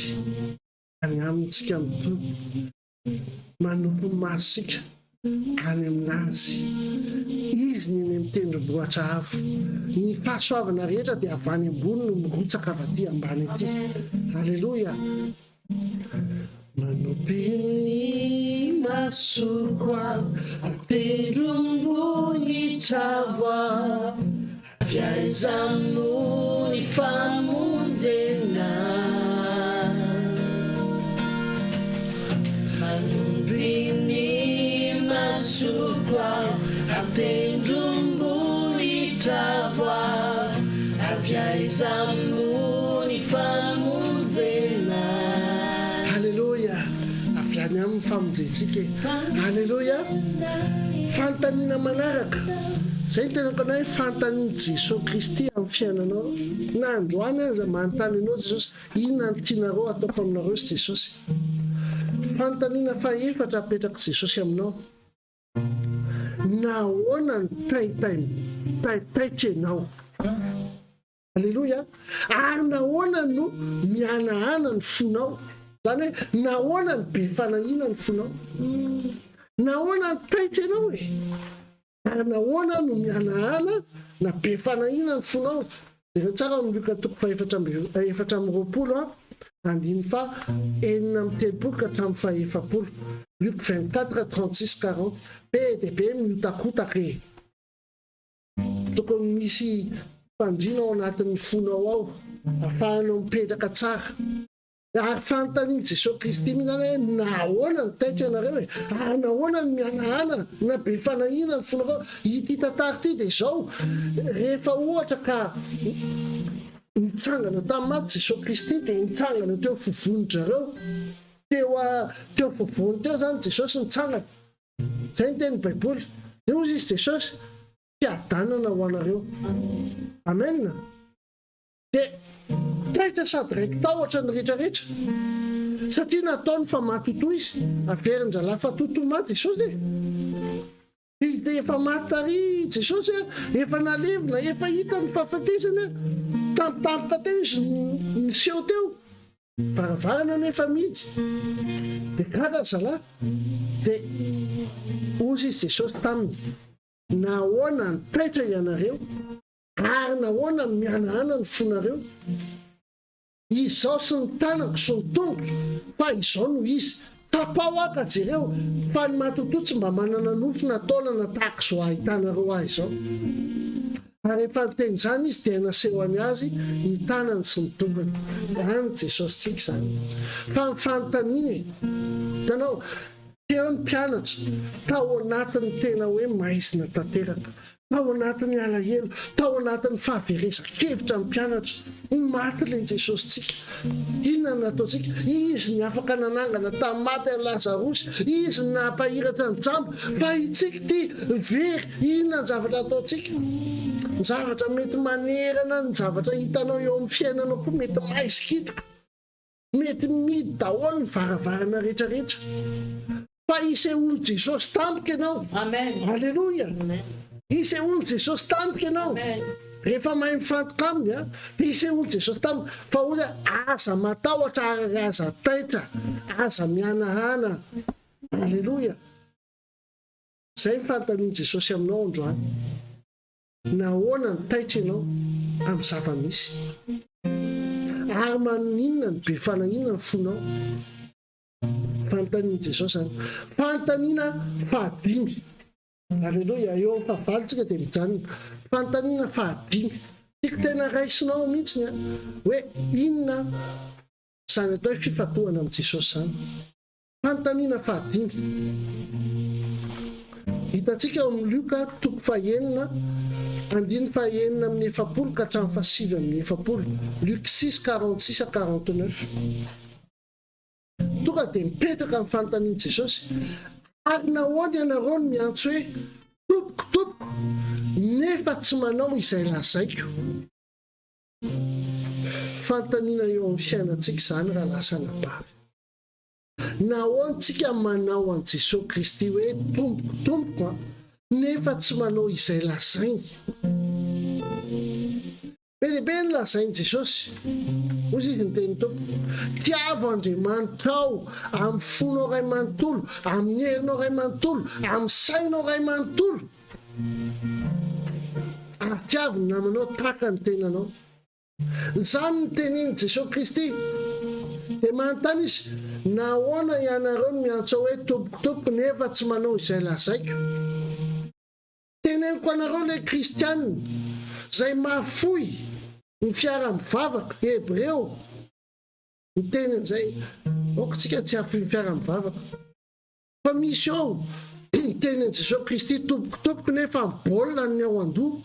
any Aminy tsika mitodika. Manopy ny masontsika any aminazy. Izy ny eny amin'ny tendrombohitra avo. Ny fahasoavana rehetra dia avy any ambony no mirotsaka avy aty ambany aty. Aleloia! Manopy ny masoko aho an-tendrombohitra avo aho. Avy aiza moa ny famonjena? Manopy ny masoko aho an-tendrombohitra avo aho. Avy aiza moa ny famonjena? Aleloia! Avy any aminy ny famonjentsika e! Aleloia! Fanontaniana manaraka. Izay no tenako anao hoe fanontanian'i Jesoa Kristy amin'ny fiainanao. Na androany aza manontany anao Jesosy, inona no tianareo hataoko aminareo sy Jesosy? Fanontaniana fahefatra apetrak'i Jesosy aminao. Nahoana no taitaitra ianao? Aleloia! Ary nahoana no mihanahana ny fonao? Izany hoe, nahoana no be fanahiana ny fonao? Nahoana no taitra ianao e? Ary nahoana no mihanahana na be fanahiana ny fonao? Jereo tsara ao amin'ny Lioka toko fahefatra amby 24 andininy faha 36 ka hatramin'ny faha 40. Luc 24, 36, 40. Be dia be mihotakotaka e! Tokony misy fandriana ao anatin'ny fonao ao, ahafahanao mipetraka tsara. Ary fanontanian'i Jesoa Kristy mihitsy izany hoe, nahoana no taitra ianareo e? Ary nahoana no mihanahana na be fanahiana ny fonareo? Ity tantara ity dia izao, rehefa ohatra ka nitsangana tamin'ny maty Jesoa Kristy dia nitsangana teo afovoan-dry zareo, teo teo afovoany teo izany Jesosy nitsangana. Izay ny tenin'ny Baiboly. Dia hoy izy Jesosy, fiadanana ho anareo. Amen. Dia taitra sady raiki-tahotra ny rehetra rehetra. Satria nataony fa matotoa izy. Averin-drahalahy fa toto maty Jesosy e. Dia efa maty tary Jesosy a, efa nalevina, efa hita ny fahafatesana. Tampotampoka teo izy niseho teo. Varavarana anie efa mihidy. Dia gaga ry zalahy. Dia hozy izy Jesosy taminy, Nahoana no taitra ianareo, ary nahoana no mihanahana ny fonareo? Izao sy ny tanako sy ny tongotro, fa izao no izy. Tsapao aho ka jereo, fa ny matotoa tsy mba manana nofo na taolana tahaka izao ahitanareo ahy izao. Ary rehefa niteny izany izy dia nasehony azy ny tanany sy ny tongony. Izany Jesosintsika izany. Fa ny fanontaniana e! Hitanao, teo ny mpianatra, tao anatin'ny tena hoe maizina tanteraka. Tao anatin'ny alahelo, tao anatin'ny fahaverezan-kevitra ny mpianatra. Ho maty ilay Jesosintsika. Inona no nataontsika? Izy ny afaka nanangana tamin'ny maty an'i Lazarosy. Izy no nampahiratra ny jamba. Fa itsika ity very. Inona ny zavatra ataontsika? Ny zavatra mety manerana ny zavatra hitanao eo amin'ny fiainanao koa mety maizikitroka. Mety mihidy daholo ny varavarana rehetra rehetra. Fa hisehoan'i Jesosy tampoka ianao. Amen. Aleloia. Amen. Hisehoan'i Jesosy tampoka ianao. Amen. Rehefa mahay mifantoka aminy a, dia hisehoan'i Jesosy tampoka. Fa hoy aho, aza matahotra ary aza taitra, aza mihanahana. Aleloia. Izay ny fanontanian'i Jesosy aminao androany. Nahoana no taitra ianao amin'ny zava-misy? Ary maninona no be fanahiana ny fonao? Fanontanian'i Jesosy izany. Fanontaniana fahadimy. Aleloia. Eo amin'ny fahavalo tsika dia mijanona. Fanontaniana fahadimy. Tiako tena raisinao mihitsy ny hoe inona izany atao hoe fifantohana amin'i Jesosy izany. Fanontaniana fahadimy. Hitantsika ao amin'ny Lioka toko fahenina, andininy fahenina amin'ny 40 ka hatramin'ny fahasivy amin'ny 40. Luc 6, 46 à 49. Tonga dia mipetraka ny fanontanian'i Jesosy, Ary nahoana ianareo no miantso hoe, Tompoko, Tompoko, nefa tsy manao izay lazaiko? Fanontaniana eo amin'ny fiainantsika izany raha lasa anabavy. Nahoana tsika manao an'i Jesoa Kristy hoe Tompoko, Tompoko an, nefa tsy manao izay lazainy? Be dia be ny lazain'i Jesosy. Hoy izy ny tenin'ny Tompo, Tiavo Andriamanitrao amin'ny fonao iray manontolo, amin'ny herinao iray manontolo, amin'ny sainao iray manontolo, ary tiavo ny namanao tahaka ny tenanao. Izany no tenin'i Jesosy Kristy. Dia manontany izy, Nahoana ianareo no miantso ahy hoe Tompoko, Tompoko, nefa tsy manao izay lazaiko? Teneniko anareo ilay kristiana izay mahafoy ny fiara-mivavaka, Hebreo, miteny an'izay, aoka isika tsy hahafoy ny fiara-mivavaka. Fa misy ao miteny an'i Jesoa Kristy tompoko tompoko nefa ny baolina ny ao an-doha.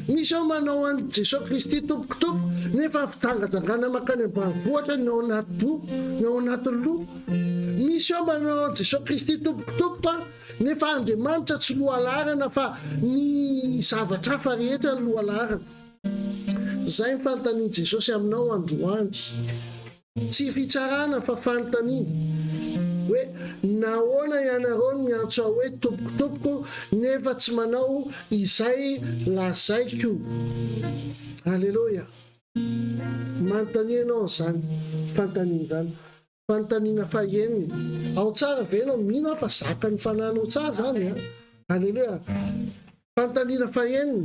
Misy ao manao an'i Jesoa Kristy tompoko tompoko nefa ny fijangajangana mankany ambanivohitra ny ao anaty doha, ny ao anatin'ny loha. Misy ao manao an'i Jesoa Kristy tompoko tompoko a, Nefa Andriamanitra tsy lohalaharana fa ny zavatra hafa rehetra no lohalaharana. Izay ny fanontanian'i Jesosy aminao androany. Tsy fitsarana fa fanontaniana. Hoe nahoana ianareo no miantso ahy hoe tompoko tompoko nefa tsy manao izay lazaiko. Aleloia. Manontania ianao an'izany fanontaniana izany. Fanontaniana fahenina, Ao tsara ve ianao? Mino aho fa zakan'ny fanahinao tsara izany an! Aleloia! Fanontaniana fahenina,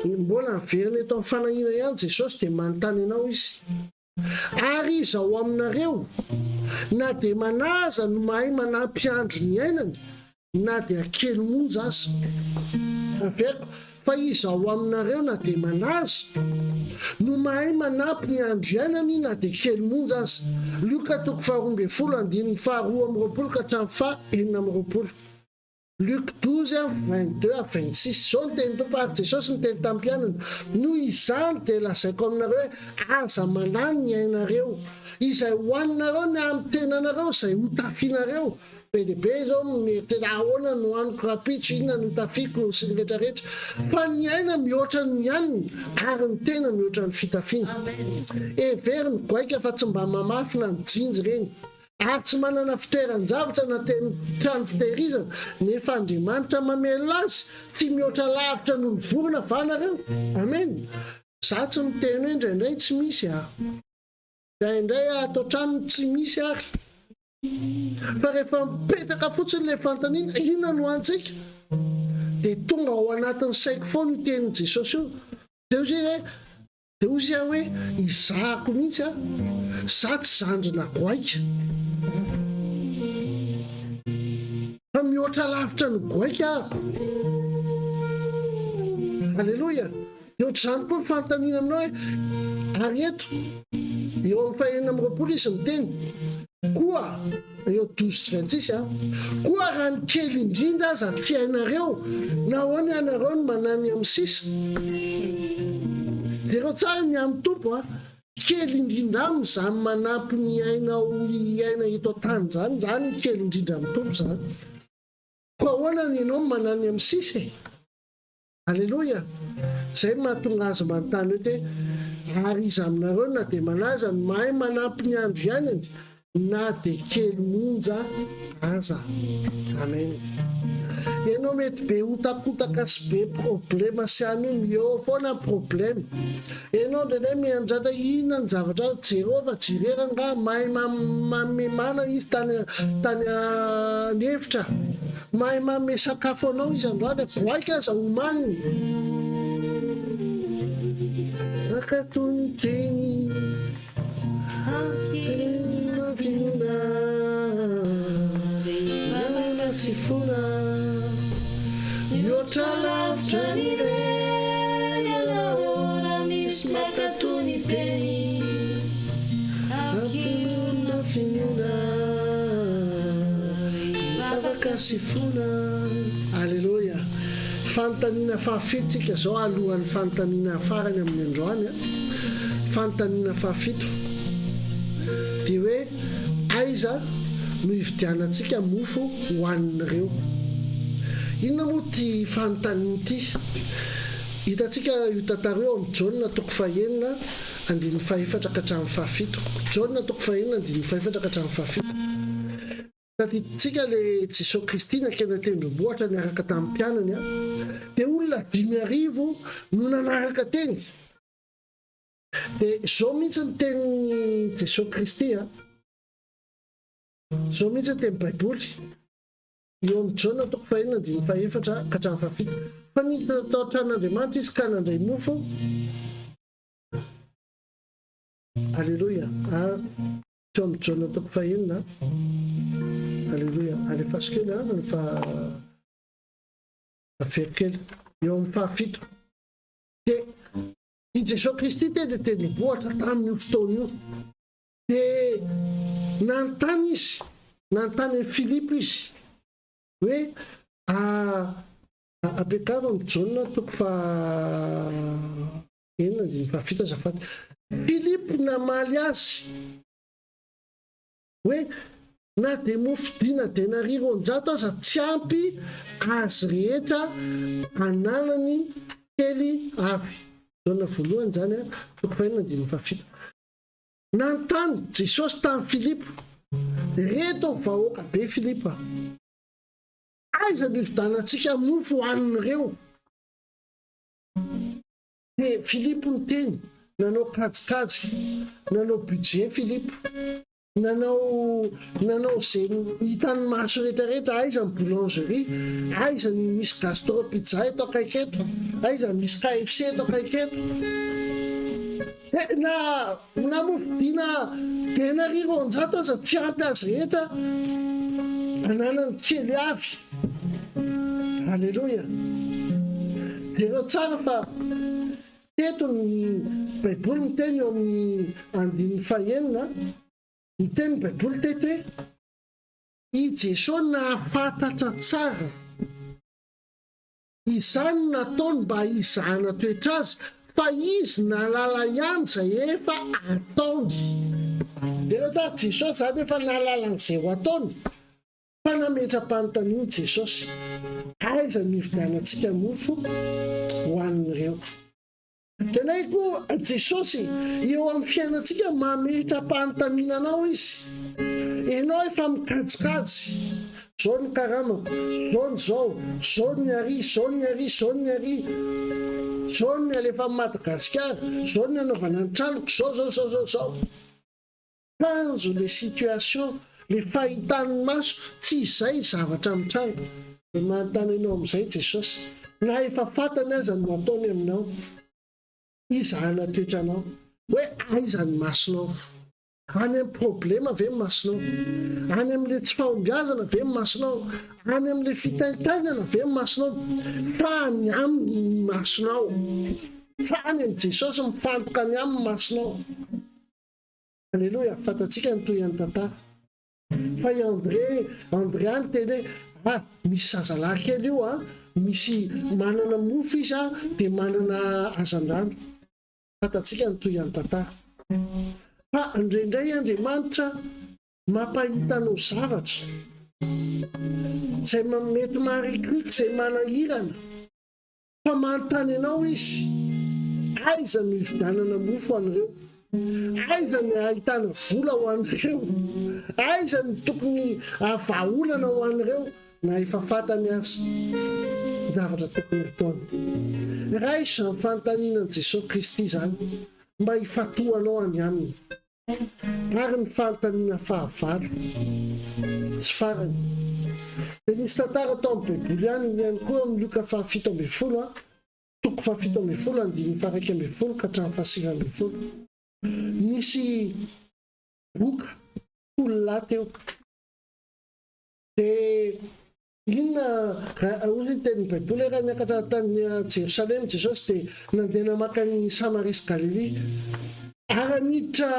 Mbola miverina eto amin'ny fanahiana ihany Jesosy dia manontany anao Izy, Ary iza ao aminareo, na dia manahy aza no mahay manampy andro ny ainany, Na dia kely monja aza. Averiko, fa iza ao aminareo na dia manaza, no mahay manampy ny andro iainany na dia kely monja aza? Lioka toko faharoa ambin'ny folo andininy faharoa amby roapolo ka hatramin'ny faha enina amby roapolo. Luc 12, 22 à 26. Izao no tenin'ny Tompo, ary Jesosy niteny tamin'ny mpianany, Noho izany dia lazaiko aminareo hoe, aza mandany ny ainareo, izay hohaninareo ny amin'ny tenanareo, izay hotafianareo. Be dia be izao no mieritreritra ahoana no haniko rahampitso, inona no hotafiako sy ny rehetra rehetra. Fa ny aina mihoatra ny hanina ary ny tena mihoatra ny fitafiana. Hevero ny goaika fa tsy mba mamafy na mijinja ireny ary tsy manana fitoeran-javatra na trano fitehirizana nefa Andriamanitra mamelona azy. Tsy mihoatra lavitra noho ny vorona va nareo? Amen. Za tsy miteny hoe indraindray tsy misy a. Indraindray ato an-trano tsy misy ary. Fa rehefa mipetraka fotsiny ilay fanontaniana, inona no antsika? Dia tonga ao anatin'ny saiko foana io tenin'i Jesosy io. Dia hoy izy hoe, dia hoy izy aho hoe, izahako mihitsy aho, za tsy zandrina goaika. Fa mihoatra lavitra ny goaika aho. Aleloia! Dia ohatr'izany koa ny fanontaniana aminao hoe, ary eto, eo amin'ny fahenina amby roapolo izy miteny, koa, eo douze sy vingt six an, koa raha ny kely indrindra aza tsy hainareo, nahoana ianareo no manany amin'ny sisa? Jereo tsara ny amin'ny Tompo an, kely indrindra aminy izany manampy ny ainao hiaina eto an-tany izany, izany ny kely indrindra amin'ny Tompo izany. Koa ahoana ny ianao no manany amin'ny sisa e? Aleloia! Izay no mahatonga azy manontany hoe te, Ary iza aminareo na dia manaza no mahay manampy ny andro iainany na dia kely monja aza? Amen. Ianao mety be hotakotaka sy be problema sy anio eo foana ny problema. Ianao indraindray miandrandra inona ny zavatra jereo fa jereo rangaha mahay manome mana izy tany tany an'efitra. Mahay manome sakafo anao izy androany a, goaika aza omaniny. Mankatò ny teny finoana, miaraka sy fona, mihoatra lavitra ny reny ianareo raha misy mankatò ny teny ampinoana finoana. Vavaka sy fona. Aleloia. Fanontaniana fahafito tsika zao alohan'ny fanontaniana farany amin'ny androany a. Fanontaniana fahafito dia hoe aiza no hividianantsika mofo hohanin'ireo? Inona moa ity fanontaniana ity? Hitantsika io tantara io ao amin'ny Jaona toko fahenina andininy fahefatra ka hatramin'ny fahafito. Jaona toko fahenina andininy fahefatra ka hatramin'ny fahafito. Tadidintsika le Jesoa Kristy nankeny an-tendrombohitra niaraka tamin'ny mpianany an, dia olona 5000 no nanaraka teny. Dia izao mihitsy ny tenin'i Jesoa Kristy an, izao mihitsy ny tenin'ny Baiboly, eo amin'ny Jaona toko fahenina andininy fahefatra ka hatramin'ny fahafito, fa niditra tao an-tranon'Andriamanitra izy ka nandray mofo, Aleloia, Teo amin'ny Jaona toko fahenina. Aleloia. Alefaso kely an, fa averiko kely. Eo amin'ny fahafito. Dia i Jesoa Kristy teny dia tendrombohitra tamin'io fotoana io. Dia nanontany izy, nanontany an'i Filipo izy hoe ampiakaro amin'ny Jaona toko faha enina andininy fahafito azafady. Filipo namaly azy hoe, Na dia mofo dina denaria 200 aza tsy ampy azy rehetra ananany kely avy. Jaona voalohany izany, toko fahenina andininy fahafito. Nanontany Jesosy tamin'i Filipo, Reto ny vahoaka be Filipo a! Aiza no hividianantsika mofo hohanin'ireo? Dia Filipo niteny, nanao kajikajy, nanao budget Filipo, nanao nanao izay hitan'ny maso rehetra rehetra, aiza ny boulangerie, aiza ny misy gastro pizza eto akaiky eto, aiza ny misy KFC eto akaiky eto. Dia na na moa vidiana denaria 200 aza tsy ampy azy rehetra ananany kely avy. Aleloia. Jereo tsara fa teto ny Baiboly miteny eo amin'ny andininy fahenina, miteny ny Baiboly teto hoe i Jesosy nahafantatra tsara. Izany no nataony mba hizahana toetra azy, fa izy nahalala ihany izay efa ataony. Jereo tsara, Jesosy izany efa nahalala an'izay ho ataony, fa nametra-panontaniana Jesosy, Aiza no hividianantsika mofo ho an'ireo? Hitanay koa Jesosy eo amin'ny fiainantsika mametra-panontaniana anao Izy. Ianao efa mikajikajy, zao ny karamako, zao ny zao, zao ny ary, zao ny ary, zao ny ary, zao ny alefa amin'i Madagasikara, zao ny anaovana ny tranoko, zao zao zao zao zao. Kanjo le situation, le fahitan'ny maso, tsy izay zavatra mitranga. Dia manontany anao amin'izay Jesosy, na efa fantany aza ny ho ataony aminao, hizahana toetra anao, hoe aiza ny masonao? Any amin'ny problema ve ny masonao? Any amin'ilay tsy fahombiazana ve ny masonao? Any amin'ilay fitaintainana ve ny masonao? Fa any aminy ny masonao. Sa any amin'i Jesosy mifantoka any aminy ny masonao? Aleloia, fantatsika ny tohin'ny tantara. Fa i André, Andrea niteny hoe, ah, misy zazalahy kely io an, misy manana mofo izy an, dia manana hazandrano. Fantatsika ny tohin'ny tantara. Fa indraindray Andriamanitra mampahita anao zavatra izay mety maharikoriko, izay manahirana. Fa manontany anao izy, aiza no hividianana mofo ho an'ireo? Aiza ny ahitana vola ho an'ireo? Aiza no tokony vahaolana ho an'ireo? Na efa fantany aza ny zavatra tokony hataony. Raiso izany fanontaniana an'i Jesoa Kristy izany mba hifantohanao any Aminy. Ary ny fanontaniana fahavalo sy farany dia nisy tantara tao amin'ny Baiboly ihany ihany koa amin'ny Lioka fahafito ambin'ny folo, toko fahafito ambin'ny folo andininy faha-11 ka hatramin'ny faha-19. Nisy boka folo lahy teo. Dia inona, raha hoy ny tenin'ny Baiboly hoe raha niakatra tany Jerosalema Jesosy dia nandeha namaky an'i Samaria sy Galilia. Ary raha niditra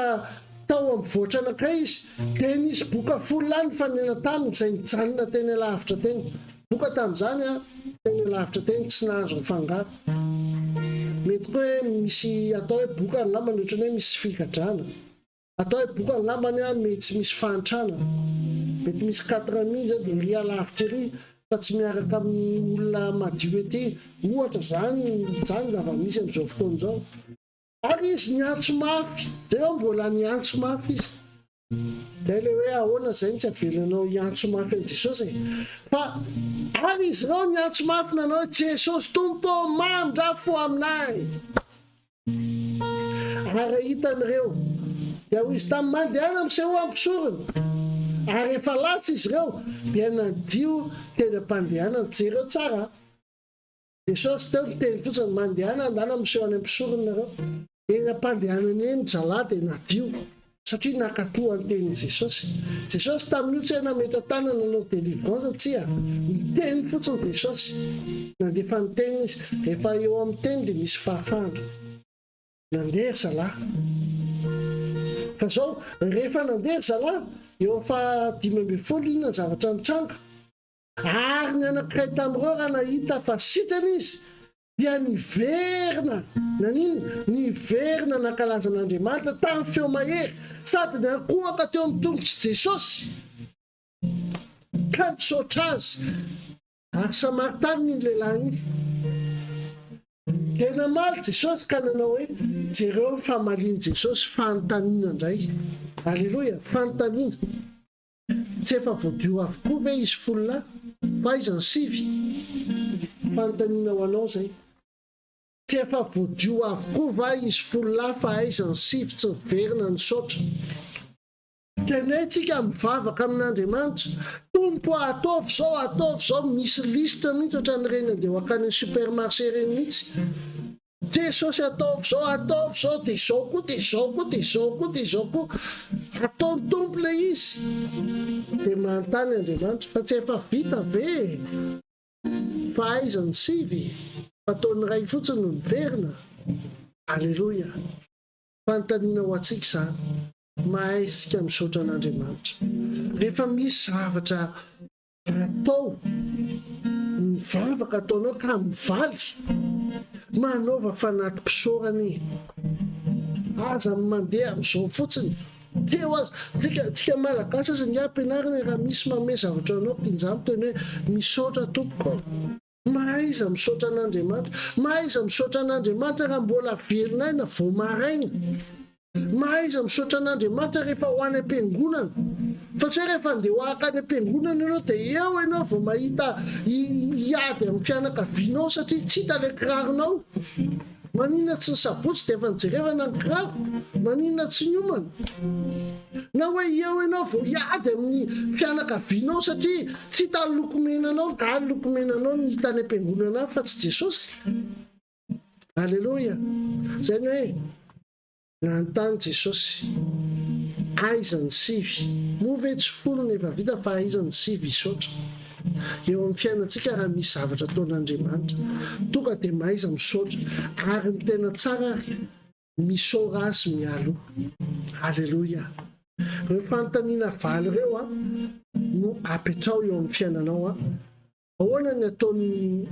tao amin'ny vohitra anankiray izy dia nisy boka folo lahy nifanena taminy izay nijanona teny alavitra teny. Boka tamin'izany teny alavitra teny tsy nahazo nifangaro. Mety koa hoe misy atao hoe boka angamba ny ohatran'ny hoe misy figadrana. Atao hoe boka angambany an, mety tsy misy fahantrana, mety misy quatre amis zay dia ery alavitra ery fa tsy miaraka amin'ny olona madio ety, ohatra zany, zany zava-misy amin'izao fotoana izao. Ary izy niantso mafy, jereo mbola niantso mafy izy. Dia ilay hoe ahoana izay no tsy avelanao hiantso mafy an'i Jesosy e? Fa ary izy ireo niantso mafy nanao hoe, Jesosy Tompo ô, mamindrà fo aminay! Ary raha hitan'ireo, dia hoy izy taminy, Mandehana misehoa amin'ny mpisorona. Ary rehefa lasa izy ireo, dia nadio teny am-pandehanana. Jereo tsara an! Jesosy teo niteny fotsiny, Mandehana andana miseho any amin'ny mpisorona nareo. Eny am-pandehanana eny ry zalahy dia nadio, satria nankatoa ny tenin'i Jesosy. Jesosy tamin'io tsy hoe nametra-tanana nanao délivrance, tsia, niteny fotsiny Jesosy. Nandefa ny teniny Izy. Rehefa eo amin'ny teny dia misy fahafahana. Nandeha ry zalahy. Fa izao, rehefa nandeha ry zalahy, eo amin'ny faha 15 inona ny zavatra nitranga? Ary ny anankiray tamin'ireo raha nahita fa sitrana izy, dia niverina, naninona? Niverina nankalaza an'Andriamanitra tamin'ny feo mahery, sady niankohoka teo amin'ny tongotr'i Jesosy, ka nisaotra Azy. Ary Samaritanina iny lehilahy iny. Dia namaly Jesosy ka nanao hoe, jereo ny famalian'i Jesosy, fanontaniana indray. Aleloia, fanontaniana. Tsy efa voadio avokoa ve izy fololahy? Fa aiza ny sivy? Fanontaniana ho anao izay. Tsy efa voadio avokoa va izy fololahy fa aiza ny sivy tsy niverina nisaotra? Tenentsika mivavaka amin'Andriamanitra, Tompo a ataovy izao, ataovy izao, misy lisitra mihitsy ohatran'ireny andeha ho hankany amin'ny supermarché ireny mihitsy. Jesosy ataovy izao, ataovy izao, dia izao koa, dia izao koa, dia izao koa, dia izao koa. Ataon'ny Tompo ilay izy. Dia manontany Andriamanitra, fa tsy efa vita ve e? Fa aiza ny sivy? Fa toa ny iray fotsiny no niverina? Aleloia! Fanontaniana ho antsika izany. Mahay isika misaotra an'Andriamanitra. Rehefa misy zavatra atao, ny vavaka ataonao ka mivaly, manaova fanati-pisaorana e! Aza mandeha amin'izao fotsiny, teo aza, tsika, tsika Malagasy aza ange ampianarina e, raha misy manome zavatra anao, pinjamo teny hoe misaotra tompoko ô! Mahaiza misaotra an'Andriamanitra, mahaiza misaotra an'Andriamanitra raha mbola velon'aina vao maraina. Mahaiza misaotra an'Andriamanitra rehefa ho any am-piangonana. Fa tsy hoe rehefa handeha ho hankany am-piangonana ianao dia eo ianao vao mahita hiady amin'ny fianakavianao satria tsy hita ilay kiraronao. Maninona tsy ny sabotsy dia efa nijerevana ny kiraro? Maninona tsy niomana? Na hoe eo ianao vao hiady amin'ny fianakavianao satria tsy hita ny lokomenanao, nga ny lokomenanao no hita any am-piangonana any fa tsy Jesosy? Aleloia! Izay ny hoe nanontany Jesosy, Aiza ny sivy? Moa ve tsy folo no efa vita fa aiza ny sivy hisaotra? Eo amin'ny fiainantsika raha misy zavatra ataon'Andriamanitra, tonga dia mahaiza misaotra, ary ny tena tsara ary, misaora Azy mialoha. Aleloia! Ireo fanontaniana valo ireo no apetraho eo amin'ny fiainanao. Ahoana ny ataon'ny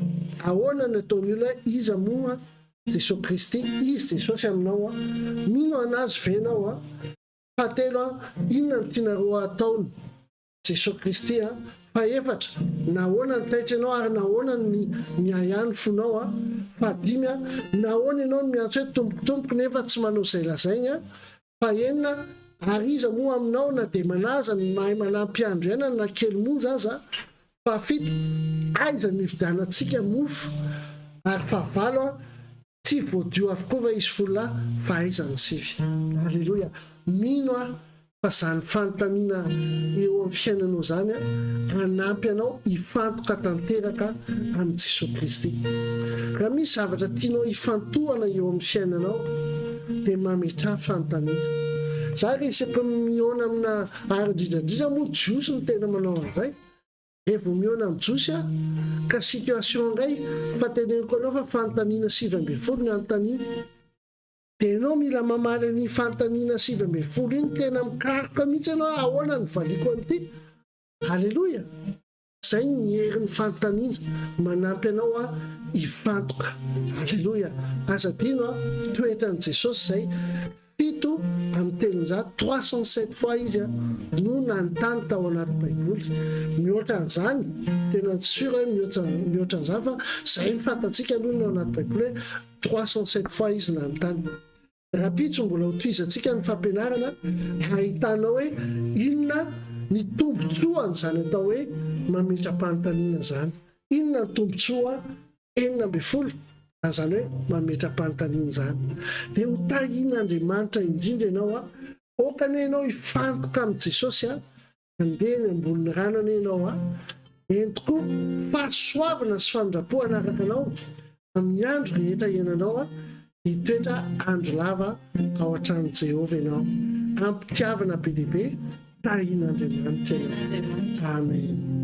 Ahoana ny ataon'ny olona hoe iza moa Jesoa Kristy? Izy Jesosy aminao an? Mino an'Azy ve ianao an? Fahatelo an, inona no tianareo hataony Jesoa Kristy an? Fahefatra, nahoana no taitra ianao ary nahoana no miahiahy ny fonao an? Fahadimy an, nahoana ianao no miantso hoe Tompoko Tompoko nefa tsy manao izay lazainy an? Fahenina, ary iza moa aminao na dia manaza ny mahay manampy andro iainana na kely monja aza? Fahafito, aiza no hividianantsika mofo? Ary fahavalo, tsy voadio avokoa va izy folo lahy fa aiza ny sivy? Aleloia! Mino aho fa izany fanontaniana eo amin'ny fiainanao izany hanampy anao hifantoka tanteraka amin'i Jesoa Kristy. Raha misy zavatra tianao hifantohana eo amin'ny fiainanao dia mametraha fanontaniana. Za ry isaky ny mihaona amina ary indrindra indrindra moa jiosy no tena manao an'izay. Rehefa vao mihaona amin'ny jiosy aho ka situation iray fa teneniko anao fa fanontaniana 19 ny anontaniana. Dia ianao mila mamaly an'iny fanontaniana 19 iny tena mikaroka mihitsy ianao hoe ahoana no valiako an'ity. Aleloia! Izay ny herin'ny fanontaniana, manampy anao aho hifantoka. Aleloia! Aza adino an, toetran'i Jesosy izay, 307, 307 fois Izy no nanontany tao anaty Baiboly. Mihoatra an'izany, tena tsy sûr hoe mihoatra mihoatra an'izany fa izay no fantatsika aloha ny ao anaty Baiboly hoe 307 fois Izy nanontany. Rahampitso mbola ho tohizantsika ny fampianarana hahitanao hoe inona ny tombontsoan'izany atao hoe mametra-panontaniana izany. Inona ny tombontsoa 16 an'izany hoe mametra-panontaniana izany. Dia ho tahian'Andriamanitra indrindra ianao a. Aoka anie ianao hifantoka amin'i Jesosy a. Handeha eny ambonin'ny rano anie ianao a. Eny tokoa, fahasoavana sy famindram-po hanaraka anao amin'ny andro rehetra iainanao a. Hitoetra andro lava ao an-tranon'i Jehovah ianao. Am-pitiavana be dia be, tahian'Andriamanitra ianao. Amen.